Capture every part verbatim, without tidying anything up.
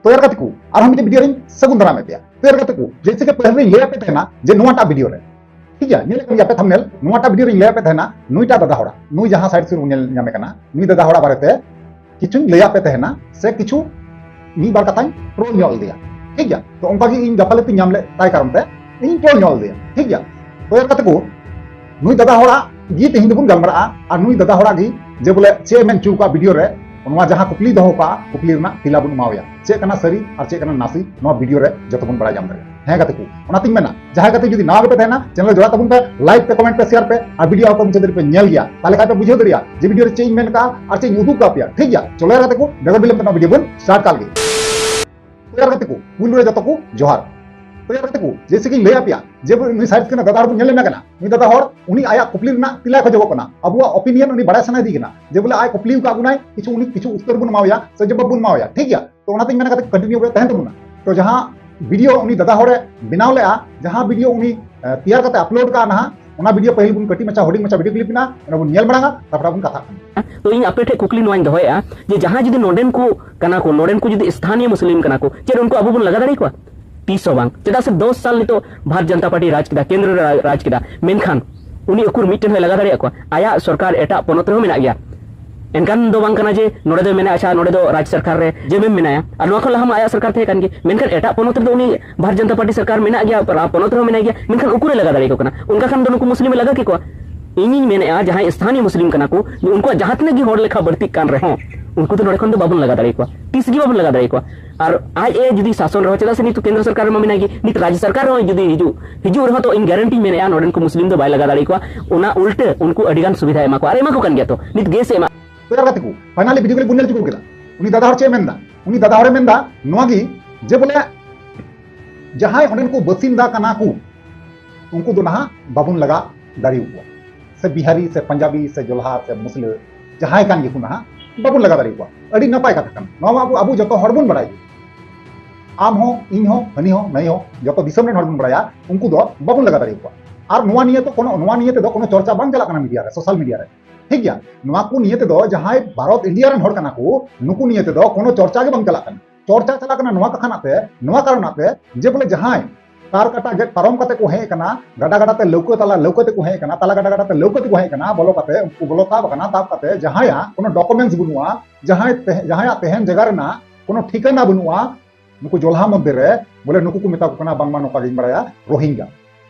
ᱛᱚ ᱭᱟᱨ ᱜᱟᱛᱮ ᱠᱚ, ᱟᱨᱦᱚᱸ ᱢᱤᱫᱴᱮᱱ ᱵᱷᱤᱰᱤᱭᱳ ᱨᱤᱧ ᱥᱟᱹᱜᱩᱱ ᱫᱟᱨᱟᱢᱮᱫ ᱯᱮᱭᱟ᱾ ᱛᱚ ᱭᱟᱨ ᱜᱟᱛᱮ ᱠᱚ, ᱡᱮᱭᱥᱮ ᱠᱤ ᱯᱟᱹᱦᱤᱞ ᱨᱤᱧ ᱞᱟᱹᱭᱟᱫ ᱯᱮ ᱛᱟᱦᱮᱱᱟ ᱡᱮ ᱱᱚᱣᱟᱴᱟᱜ ᱵᱷᱤᱰᱤᱭᱳ ᱨᱮ, ᱴᱷᱤᱠ ᱜᱮᱭᱟ, ᱧᱮᱞᱮᱫ ᱠᱟᱱ ᱜᱮᱭᱟ ᱯᱮ ᱛᱷᱟᱢᱵᱱᱮᱞ, ᱱᱚᱣᱟᱴᱟᱜ ᱵᱷᱤᱰᱤᱭᱳ ᱨᱤᱧ ᱞᱟᱹᱭᱟᱫ ᱯᱮ ᱛᱟᱦᱮᱱᱟ ᱱᱩᱭᱴᱟᱜ ᱫᱟᱫᱟ ᱦᱚᱲᱟᱜ, ᱱᱩᱭ ᱡᱟᱦᱟᱸ ᱥᱟᱭᱤᱰ ᱥᱩᱨ ᱵᱚᱱ ᱧᱮᱞ ᱧᱟᱢᱮ ᱠᱟᱱᱟ, ᱱᱩᱭ ᱫᱟᱫᱟ ᱦᱚᱲᱟᱜ ᱵᱟᱨᱮᱛᱮ ᱠᱤᱪᱷᱩᱧ ᱞᱟᱹᱭᱟᱫ ᱯᱮ ᱛᱟᱦᱮᱱᱟ, ᱥᱮ ᱠᱤᱪᱷᱩ ᱢᱤᱫ ᱵᱟᱨ ᱠᱟᱛᱷᱟᱧ ᱴᱨᱳᱞ ᱧᱚᱜ ᱞᱮᱫᱮᱭᱟ, ᱴᱷᱤᱠ ᱜᱮᱭᱟ᱾ ᱛᱚ ᱚᱱᱠᱟ ᱜᱮ ᱤᱧ ᱜᱟᱯᱟᱞᱟᱹᱛᱤ ᱧᱟᱢ ᱞᱮᱫ ᱛᱟᱭ ᱠᱟᱨᱚᱱ ᱛᱮ ᱤᱧ ᱴᱨᱳᱞ ᱧᱚᱜ ᱞᱮᱫᱮᱭᱟ, ᱴᱷᱤᱠ ᱜᱮᱭᱟ᱾ ᱛᱚ ᱭᱟᱨ ᱜᱟᱛᱮ ᱠᱚ, ᱱᱩᱭ ᱫᱟᱫᱟ ᱦᱚᱲᱟᱜ ᱜᱮ ᱛᱮᱦᱮᱧ ᱫᱚᱵᱚᱱ ᱜᱟᱞᱢᱟᱨᱟᱜᱼᱟ, ᱟᱨ ᱱᱩᱭ ᱫᱟᱫᱟ ᱦᱚᱲᱟᱜ ᱜᱮ ᱡᱮ ᱵᱚᱞᱮ ᱪᱮᱫ ᱮ ᱢᱮᱱ ᱦᱚᱪᱚ ᱠᱟᱜ ᱵᱷᱤᱰᱤᱭᱳ ᱨᱮ, ᱱᱚᱣᱟ ᱡᱟᱦᱟᱸ ᱠᱩᱠᱞᱤ ᱫᱚᱦᱚ ᱠᱟᱜᱼᱟ, ᱠᱩᱠᱞᱤ ᱨᱮᱱᱟᱜ ᱛᱮᱞᱟ ᱵᱚᱱ ᱮᱢᱟᱣᱟᱭᱟ, ᱪᱮᱫ ᱠᱟᱱᱟ ᱥᱟᱹᱨᱤ ᱟᱨ ᱪᱮᱫ ᱠᱟᱱᱟ ᱱᱟᱥᱮ, ᱱᱚᱣᱟ ᱵᱷᱤᱰᱤᱭᱳ ᱨᱮ ᱡᱚᱛᱚ ᱵᱚᱱ ᱵᱟᱲᱟᱭ ᱧᱟᱢ ᱫᱟᱲᱮᱭᱟᱜᱼᱟ᱾ ᱦᱮᱸ ᱜᱟᱛᱮ ᱠᱚ, ᱚᱱᱟᱛᱤᱧ ᱢᱮᱱᱟ, ᱡᱟᱦᱟᱸᱭ ᱜᱟᱛᱮ ᱡᱩᱫᱤ ᱱᱟᱣᱟ ᱜᱮᱯᱮ ᱛᱟᱦᱮᱱᱟ, ᱪᱮᱱᱮᱞ ᱨᱮ ᱡᱚᱲᱟᱜ ᱛᱟᱵᱚᱱ ᱯᱮ, ᱞᱟᱭᱤᱠ ᱯᱮ, ᱠᱚᱢᱮᱱᱴ ᱯᱮ, ᱥᱮᱭᱟᱨ ᱯᱮ, ᱟᱨ ᱵᱷᱤᱰᱤᱭᱳ ᱟᱯᱮ ᱢᱩᱪᱟᱹᱫ ᱫᱷᱟᱹᱵᱤᱡ ᱯᱮ ᱧᱮᱞ ᱜᱮᱭᱟ, ᱛᱟᱦᱞᱮ ᱠᱷᱟᱡ ᱯᱮ ᱵᱩᱡᱷᱟᱹᱣ ᱫᱟᱲᱮᱭᱟᱜᱼᱟ ᱡᱮ ᱵᱷᱤᱰᱤᱭᱳ ᱨᱮ ᱪᱮᱫ ᱤᱧ ᱢᱮᱱ ᱠᱟᱜᱼᱟ ᱟᱨ ᱪᱮᱫ ᱤᱧ ᱩᱫᱩᱜ ᱠᱟᱜ ᱯᱮᱭᱟ, ᱴᱷᱤᱠ ᱜᱮᱭᱟ᱾ ᱪᱚᱞᱚ ᱭᱟᱨ ᱜᱟᱛᱮ ᱠᱚ, ᱵᱮᱜᱚᱨ ᱵᱤᱞᱚᱢ ᱛᱮ ᱱᱚᱣᱟ ᱵᱷᱤᱰᱤᱭᱳ ᱵᱚᱱ ᱥᱴᱟᱨᱴ ᱠᱟᱜ ᱞᱮᱜᱮ᱾ ᱛᱚ ᱭᱟᱨ ᱜᱟᱛᱮ ᱠᱚ, ᱯᱩᱭᱞᱩ ᱨᱮ ᱡᱚᱛᱚ ᱠᱚ ᱡᱚᱦᱟᱨ᱾ ᱛᱚ ᱭᱟᱨ ᱜᱟᱛᱮ ᱠᱚ, ᱡᱮᱭᱥᱮ ᱠᱤᱧ ᱞᱟᱹᱭ ᱟᱯᱮᱭᱟ ᱡᱮ ᱱᱩᱭ ᱥᱟᱭᱤᱰ ᱥᱠᱨᱤᱱ ᱨᱮ ᱫᱟᱫᱟ ᱦᱚᱲ ᱵᱚᱱ ᱧᱮᱞ ᱧᱟᱢᱮ ᱠᱟᱱᱟ, ᱱᱩᱭ ᱫᱟᱫᱟ ᱦᱚᱲ ᱩᱱᱤ ᱟᱭᱟᱜ ᱠᱩᱠᱞᱤ ᱨᱮᱱᱟᱜ ᱛᱮᱞᱟᱭ ᱠᱷᱚᱡᱚᱜᱚᱜ ᱠᱟᱱᱟ, ᱟᱵᱚᱣᱟᱜ ᱚᱯᱤᱱᱤᱭᱚᱱ ᱩᱱᱤ ᱵᱟᱲᱟᱭ ᱥᱟᱱᱟᱭᱮᱫᱮ ᱠᱟᱱᱟ, ᱡᱮ ᱵᱚᱞᱮ ᱟᱡ ᱠᱩᱠᱞᱤ ᱟᱠᱟᱫ ᱵᱚᱱᱟᱭ, ᱠᱤᱪᱷᱩ ᱩᱱᱤ ᱠᱤᱪᱷᱩ ᱩᱛᱛᱚᱨ ᱵᱚᱱ ᱮᱢᱟᱣᱟᱭᱟ ᱥᱮ ᱡᱚᱵᱟᱵ ᱵᱚᱱ ᱮᱢᱟᱣᱟᱭᱟ, ᱴᱷᱤᱠ ᱜᱮᱭᱟ᱾ ᱛᱚ ᱚᱱᱟᱛᱤᱧ ᱢᱮᱱᱟ ᱜᱟᱛᱮ ᱠᱚ, ᱠᱚᱱᱴᱤᱱᱤᱭᱩ ᱨᱮ ᱛᱟᱦᱮᱱ ᱛᱟᱵᱚᱱᱟ᱾ ᱛᱚ ᱡᱟᱦᱟᱸ ᱵᱷᱤᱰᱤᱭᱳ ᱩᱱᱤ ᱫᱟᱫᱟ ᱦᱚᱲᱮ ᱵᱮᱱᱟᱣ ᱞᱮᱜᱼᱟ, ᱡᱟᱦᱟᱸ ᱵᱷᱤᱰᱤᱭᱳ ᱩᱱᱤ, ᱮ, ᱛᱮᱭᱟᱨ ᱠᱟᱛᱮ ᱟᱯᱞᱳᱰ ᱠᱟᱜᱼᱟ ᱱᱟᱦᱟᱜ, ᱚᱱᱟ ᱵᱷᱤᱰᱤᱭᱳ ᱯᱟᱹᱦᱤᱞ ᱵᱚᱱ ᱠᱟᱹᱴᱤᱡ ᱢᱟᱪᱷᱟ, ᱦᱩᱰᱤᱧ ᱢᱟᱪᱷᱟ ᱵᱷᱤᱰᱤᱭᱳ ᱠᱞᱤᱯ ᱢᱮᱱᱟᱜᱼᱟ, ᱚᱱᱟ ᱵᱚᱱ ᱧᱮᱞ ᱢᱟᱲᱟᱝᱟ, ᱛᱟᱨᱯᱚᱨᱮ ᱵᱚᱱ ᱠᱟᱛᱷᱟᱜ ᱠᱟᱱᱟ᱾ ᱛᱚ ᱤᱧ ᱟᱯᱮ ᱴᱷᱮᱱ ᱠᱩᱠᱞᱤ ᱱᱚᱣᱟᱧ ᱫᱚᱦᱚᱭᱮᱫᱼᱟ ᱡᱮ ᱡᱟᱦᱟᱸᱭ ᱡᱩᱫᱤ ᱱᱚᱰᱮᱱ ᱠᱚ ᱠᱟᱱᱟ ᱠᱚ, ᱱᱚᱰᱮᱱ ᱠᱚ ᱡᱩᱫᱤ ᱥᱛᱷᱟᱱᱤᱭᱚ ᱢᱩᱥᱞᱤᱢ ᱠᱟᱱᱟ ᱠᱚ, ᱪᱮᱫ ᱩᱱᱠᱩ ᱟᱵᱚ ᱵᱚᱱ ᱞᱟᱜᱟ ᱫᱟᱲᱮ ᱠᱚᱣᱟ? ᱛᱤᱥ ᱦᱚᱸ ᱵᱟᱝ᱾ ᱪᱮᱫᱟᱜ ᱥᱮ ᱫᱚᱥ ᱥᱟᱞ ᱱᱤᱛᱚᱜ ᱵᱷᱟᱨᱚᱛ ᱡᱚᱱᱚᱛᱟ ᱯᱟᱨᱴᱤ ᱨᱟᱡᱽ ᱠᱮᱫᱟ, ᱠᱮᱱᱫᱨᱚ ᱨᱮ ᱨᱟᱡᱽ ᱠᱮᱫᱟ, ᱢᱮᱱᱠᱷᱟᱱ ᱩᱱᱤ ᱩᱠᱩᱨ ᱢᱤᱫᱴᱮᱱ ᱦᱚᱸᱭ ᱞᱟᱜᱟ ᱫᱟᱲᱮᱭᱟᱜ ᱠᱚᱣᱟ? ᱟᱭᱟᱜ ᱥᱚᱨᱠᱟᱨ ᱮᱴᱟᱜ ᱯᱚᱱᱚᱛ ᱨᱮᱦᱚᱸ ᱢᱮᱱᱟᱜ ᱜᱮᱭᱟ᱾ ᱮᱱᱠᱷᱟᱱ ᱫᱚ ᱵᱟᱝ ᱠᱟᱱᱟ ᱡᱮ ᱱᱚᱰᱮ ᱫᱚᱭ ᱢᱮᱱᱟ, ᱟᱪᱪᱷᱟ, ᱱᱚᱰᱮ ᱫᱚ ᱨᱟᱡᱽ ᱥᱚᱨᱠᱟᱨ ᱨᱮ ᱡᱮᱢᱮᱢ ᱢᱮᱱᱟᱭᱟ, ᱟᱨ ᱱᱚᱣᱟ ᱠᱷᱚᱱ ᱞᱟᱦᱟ ᱢᱟ ᱟᱭᱟᱜ ᱥᱚᱨᱠᱟᱨ ᱛᱟᱦᱮᱸ ᱠᱟᱱ ᱜᱮ, ᱢᱮᱱᱠᱷᱟᱱ ᱮᱴᱟᱜ ᱯᱚᱱᱚᱛ ᱨᱮᱫᱚ ᱩᱱᱤ ᱵᱷᱟᱨᱚᱛ ᱡᱚᱱᱚᱛᱟ ᱯᱟᱨᱴᱤ ᱥᱚᱨᱠᱟᱨ ᱢᱮᱱᱟᱜ ᱜᱮᱭᱟ, ᱯᱚᱱᱚᱛ ᱨᱮᱦᱚᱸ ᱢᱮᱱᱟᱭ ᱜᱮᱭᱟ, ᱢᱮᱱᱠᱷᱟᱱ ᱩᱠᱩᱨᱮ ᱞᱟᱜᱟ ᱫᱟᱲᱮ ᱠᱚ ᱠᱟᱱᱟ? ᱚᱱᱠᱟ ᱠᱷᱟᱱ ᱫᱚ ᱱᱩᱠᱩ ᱢᱩᱥᱞᱤᱢᱮ ᱞᱟᱜᱟ ᱠᱮᱠᱚᱣᱟ᱾ ᱤᱧᱤᱧ ᱢᱮᱱᱮᱫᱼᱟ, ᱡᱟᱦᱟᱸᱭ ᱥᱛᱷᱟᱱᱤᱭᱚ ᱢᱩᱥᱞᱤᱢ ᱠᱟᱱᱟ ᱠᱚ, ᱩᱱᱠᱩᱣᱟᱜ ᱡᱟᱦᱟᱸ ᱛᱤᱱᱟᱹᱜ ᱜᱮ ᱦᱚᱲ ᱞᱮᱠᱷᱟ ᱵᱟᱹᱲᱛᱤᱜ ᱠᱟᱱ ᱨᱮᱦᱚᱸ, ᱩᱱᱠᱩ ᱫᱚ ᱱᱚᱰᱮ ᱠᱷᱚᱱ ᱫᱚ ᱵᱟᱵᱚᱱ ᱞᱟᱜᱟ ᱫᱟᱲᱮ ᱠᱚᱣᱟ, ᱛᱤᱥ ᱜᱮ ᱵᱟᱵᱚᱱ ᱞᱟᱜᱟ ᱫᱟᱲᱮ ᱠᱚᱣᱟ᱾ ᱟᱨ ᱟᱡ ᱮ ᱡᱩᱫᱤ ᱥᱟᱥᱚᱱ ᱨᱮᱦᱚᱸ, ᱪᱮᱫᱟᱜ ᱥᱮ ᱱᱤᱛ ᱠᱮᱱᱫᱨᱚ ᱥᱚᱨᱠᱟᱨ ᱨᱮᱢᱟ ᱢᱮᱱᱟᱭ ᱜᱮ, ᱱᱤᱛ ᱨᱟᱡᱽ ᱥᱚᱨᱠᱟᱨ ᱨᱮᱦᱚᱸ ᱡᱩᱫᱤ ᱦᱤᱡᱩᱜ, ᱦᱤᱡᱩᱜ ᱨᱮᱦᱚᱸ, ᱛᱚ ᱤᱧ ᱜᱟᱨᱮᱱᱴᱤᱧ ᱢᱮᱱᱮᱫᱼᱟ, ᱱᱚᱰᱮᱱ ᱠᱚ ᱢᱩᱥᱞᱤᱢ ᱫᱚ ᱵᱟᱭ ᱞᱟᱜᱟ ᱫᱟᱲᱮ ᱠᱚᱣᱟ᱾ ᱚᱱᱟ ᱩᱞᱴᱟᱹ ᱩᱱᱠᱩ ᱟᱹᱰᱤ ᱜᱟᱱ ᱥᱩᱵᱤᱫᱷᱟᱭ ᱮᱢᱟ ᱠᱚᱣᱟ, ᱟᱨ ᱮᱢᱟ ᱠᱚ ᱠᱟᱱ ᱜᱮᱭᱟ᱾ ᱛᱚ ᱱᱤᱛ ᱜᱮᱥ ᱮ ᱮᱢᱟ᱾ ᱛᱚ ᱭᱟᱨ ᱜᱟᱛᱮ ᱠᱚ, ᱯᱷᱟᱭᱱᱟᱞᱤ ᱵᱷᱤᱰᱤᱭᱳ ᱠᱞᱤᱯ ᱵᱚᱱ ᱧᱮᱞ ᱪᱩᱠᱟᱹᱣ ᱠᱮᱫᱟ᱾ ᱩᱱᱤ ᱫᱟᱫᱟ ᱦᱚᱲ ᱪᱮᱫ ᱮ ᱢᱮᱱᱫᱟ? ᱩᱱᱤ ᱫᱟᱫᱟ ᱦᱚᱲᱮ ᱢᱮᱱᱫᱟ, ᱱᱚᱣᱟ ᱜᱮ ᱡᱮ ᱵᱚᱞᱮ ᱡᱟᱦᱟᱸᱭ ᱚᱸᱰᱮᱱ ᱠᱚ ᱵᱟᱥᱤᱱᱫᱟ ᱠᱟᱱᱟ ᱠᱚ, ᱩᱱᱠᱩ ᱫᱚ ᱱᱟᱦᱟᱜ ᱵᱟᱵᱚᱱ ᱞᱟᱜᱟ ᱫᱟᱲᱮᱭᱟᱠᱚᱣᱟ, ᱥᱮ ᱵᱤᱦᱟᱨᱤ ᱥᱮ ᱯᱟᱧᱡᱟᱵᱤ ᱥᱮ ᱡᱚᱞᱦᱟ ᱥᱮ ᱢᱩᱥᱞᱟᱹ, ᱡᱟᱦᱟᱸᱭ ᱠᱟᱱ ᱜᱮᱠᱚ ᱱᱟᱦᱟᱜ, ᱵᱟᱵᱚᱱ ᱞᱟᱜᱟ ᱫᱟᱲᱮᱭᱟᱠᱚᱣᱟ᱾ ᱟᱹᱰᱤ ᱱᱟᱯᱟᱭ ᱠᱟᱛᱷᱟ ᱠᱟᱱᱟ, ᱱᱚᱣᱟ ᱢᱟ ᱟᱵᱚ, ᱟᱵᱚ ᱡᱚᱛᱚ ᱦᱚᱲ ᱵᱚᱱ ᱵᱟᱲᱟᱭ ᱜᱮ᱾ ᱟᱢ ᱦᱚᱸ, ᱤᱧ ᱦᱚᱸ, ᱦᱟᱹᱱᱤ ᱦᱚᱸ, ᱱᱟᱹᱭ ᱦᱚᱸ, ᱡᱚᱛᱚ ᱫᱤᱥᱚᱢ ᱨᱮᱱ ᱦᱚᱲ ᱵᱚᱱ ᱵᱟᱲᱟᱭᱟ, ᱩᱱᱠᱩ ᱫᱚ ᱵᱟᱵᱚᱱ ᱞᱟᱜᱟ ᱫᱟᱲᱮᱭᱟᱠᱚᱣᱟ᱾ ᱟᱨ ᱱᱚᱣᱟ ᱱᱤᱭᱮ ᱛᱚ ᱠᱳᱱᱳ, ᱱᱚᱣᱟ ᱱᱤᱭᱮ ᱛᱮᱫᱚ ᱠᱳᱱᱳ ᱪᱚᱨᱪᱟ ᱵᱟᱝ ᱪᱟᱞᱟᱜ ᱠᱟᱱᱟ ᱢᱤᱰᱤᱭᱟ ᱨᱮ, ᱥᱳᱥᱟᱞ ᱢᱤᱰᱤᱭᱟ ᱨᱮ, ᱴᱷᱤᱠ ᱜᱮᱭᱟ? ᱱᱚᱣᱟ ᱠᱚ ᱱᱤᱭᱮ ᱛᱮᱫᱚ, ᱡᱟᱦᱟᱸᱭ ᱵᱷᱟᱨᱚᱛ ᱤᱱᱰᱤᱭᱟ ᱨᱮᱱ ᱦᱚᱲ ᱠᱟᱱᱟ ᱠᱚ, ᱱᱩᱠᱩ ᱱᱤᱭᱮ ᱛᱮᱫᱚ ᱠᱳᱱᱳ ᱪᱚᱨᱪᱟ ᱜᱮ ᱵᱟᱝ ᱪᱟᱞᱟᱜ ᱠᱟᱱᱟ᱾ ᱪᱚᱨᱪᱟ ᱪᱟᱞᱟᱜ ᱠᱟᱱᱟ ᱱᱚᱣᱟ ᱠᱟᱛᱷᱟ ᱱᱟᱜ ᱛᱮ, ᱱᱚᱣᱟ ᱠᱟᱨᱚᱱ ᱱᱟᱜ ᱛᱮ, ᱡᱮ ᱵᱚᱞᱮ ᱡᱟᱦᱟᱸᱭ ᱠᱟᱨ ᱠᱟᱴᱟ ᱜᱮᱫ ᱯᱟᱨᱚᱢ ᱠᱟᱛᱮ ᱠᱚ ᱦᱮᱡ ᱟᱠᱟᱱᱟ, ᱜᱟᱰᱟ ᱜᱟᱰᱟ ᱛᱮ ᱞᱟᱹᱣᱠᱟᱹ ᱛᱟᱞᱟ ᱞᱟᱹᱣᱠᱟᱹ ᱛᱮᱠᱚ ᱦᱮᱡ ᱟᱠᱟᱱᱟ, ᱛᱟᱞᱟ ᱜᱟᱰᱟ ᱜᱟᱰᱟ ᱛᱮ ᱞᱟᱹᱣᱠᱟᱹ ᱛᱮᱠᱚ ᱦᱮᱡ ᱟᱠᱟᱱᱟ, ᱵᱚᱞᱚ ᱠᱟᱛᱮ ᱩᱱᱠᱩ ᱵᱚᱞᱚ ᱛᱟᱵ ᱟᱠᱟᱱᱟ, ᱛᱟᱵ ᱠᱟᱛᱮ ᱡᱟᱦᱟᱸᱭᱟᱜ ᱠᱳᱱᱳ documents ᱵᱟᱹᱱᱩᱜᱼᱟ, ᱡᱟᱦᱟᱸᱭ ᱛᱮᱦᱮ-, ᱡᱟᱦᱟᱸᱭᱟᱜ ᱛᱟᱦᱮᱱ ᱡᱟᱭᱜᱟ ᱨᱮᱱᱟᱜ ᱠᱳᱱᱳ ᱴᱷᱤᱠᱟᱹᱱᱟ ᱵᱟᱹᱱᱩᱜᱼᱟ, ᱱᱩᱠᱩ ᱡᱚᱞᱦᱟ ᱢᱚᱫᱽᱫᱷᱮ ᱨᱮ ᱵᱚᱞᱮ ᱱᱩᱠᱩ ᱠᱚ ᱢᱮᱛᱟ ᱠᱚ ᱠᱟᱱᱟ ᱵᱟᱝᱢᱟ ᱱᱚᱝᱠᱟ ᱜᱤᱧ ᱵᱟᱲᱟᱭᱟ ᱨᱳᱦᱤᱝᱜᱟ᱾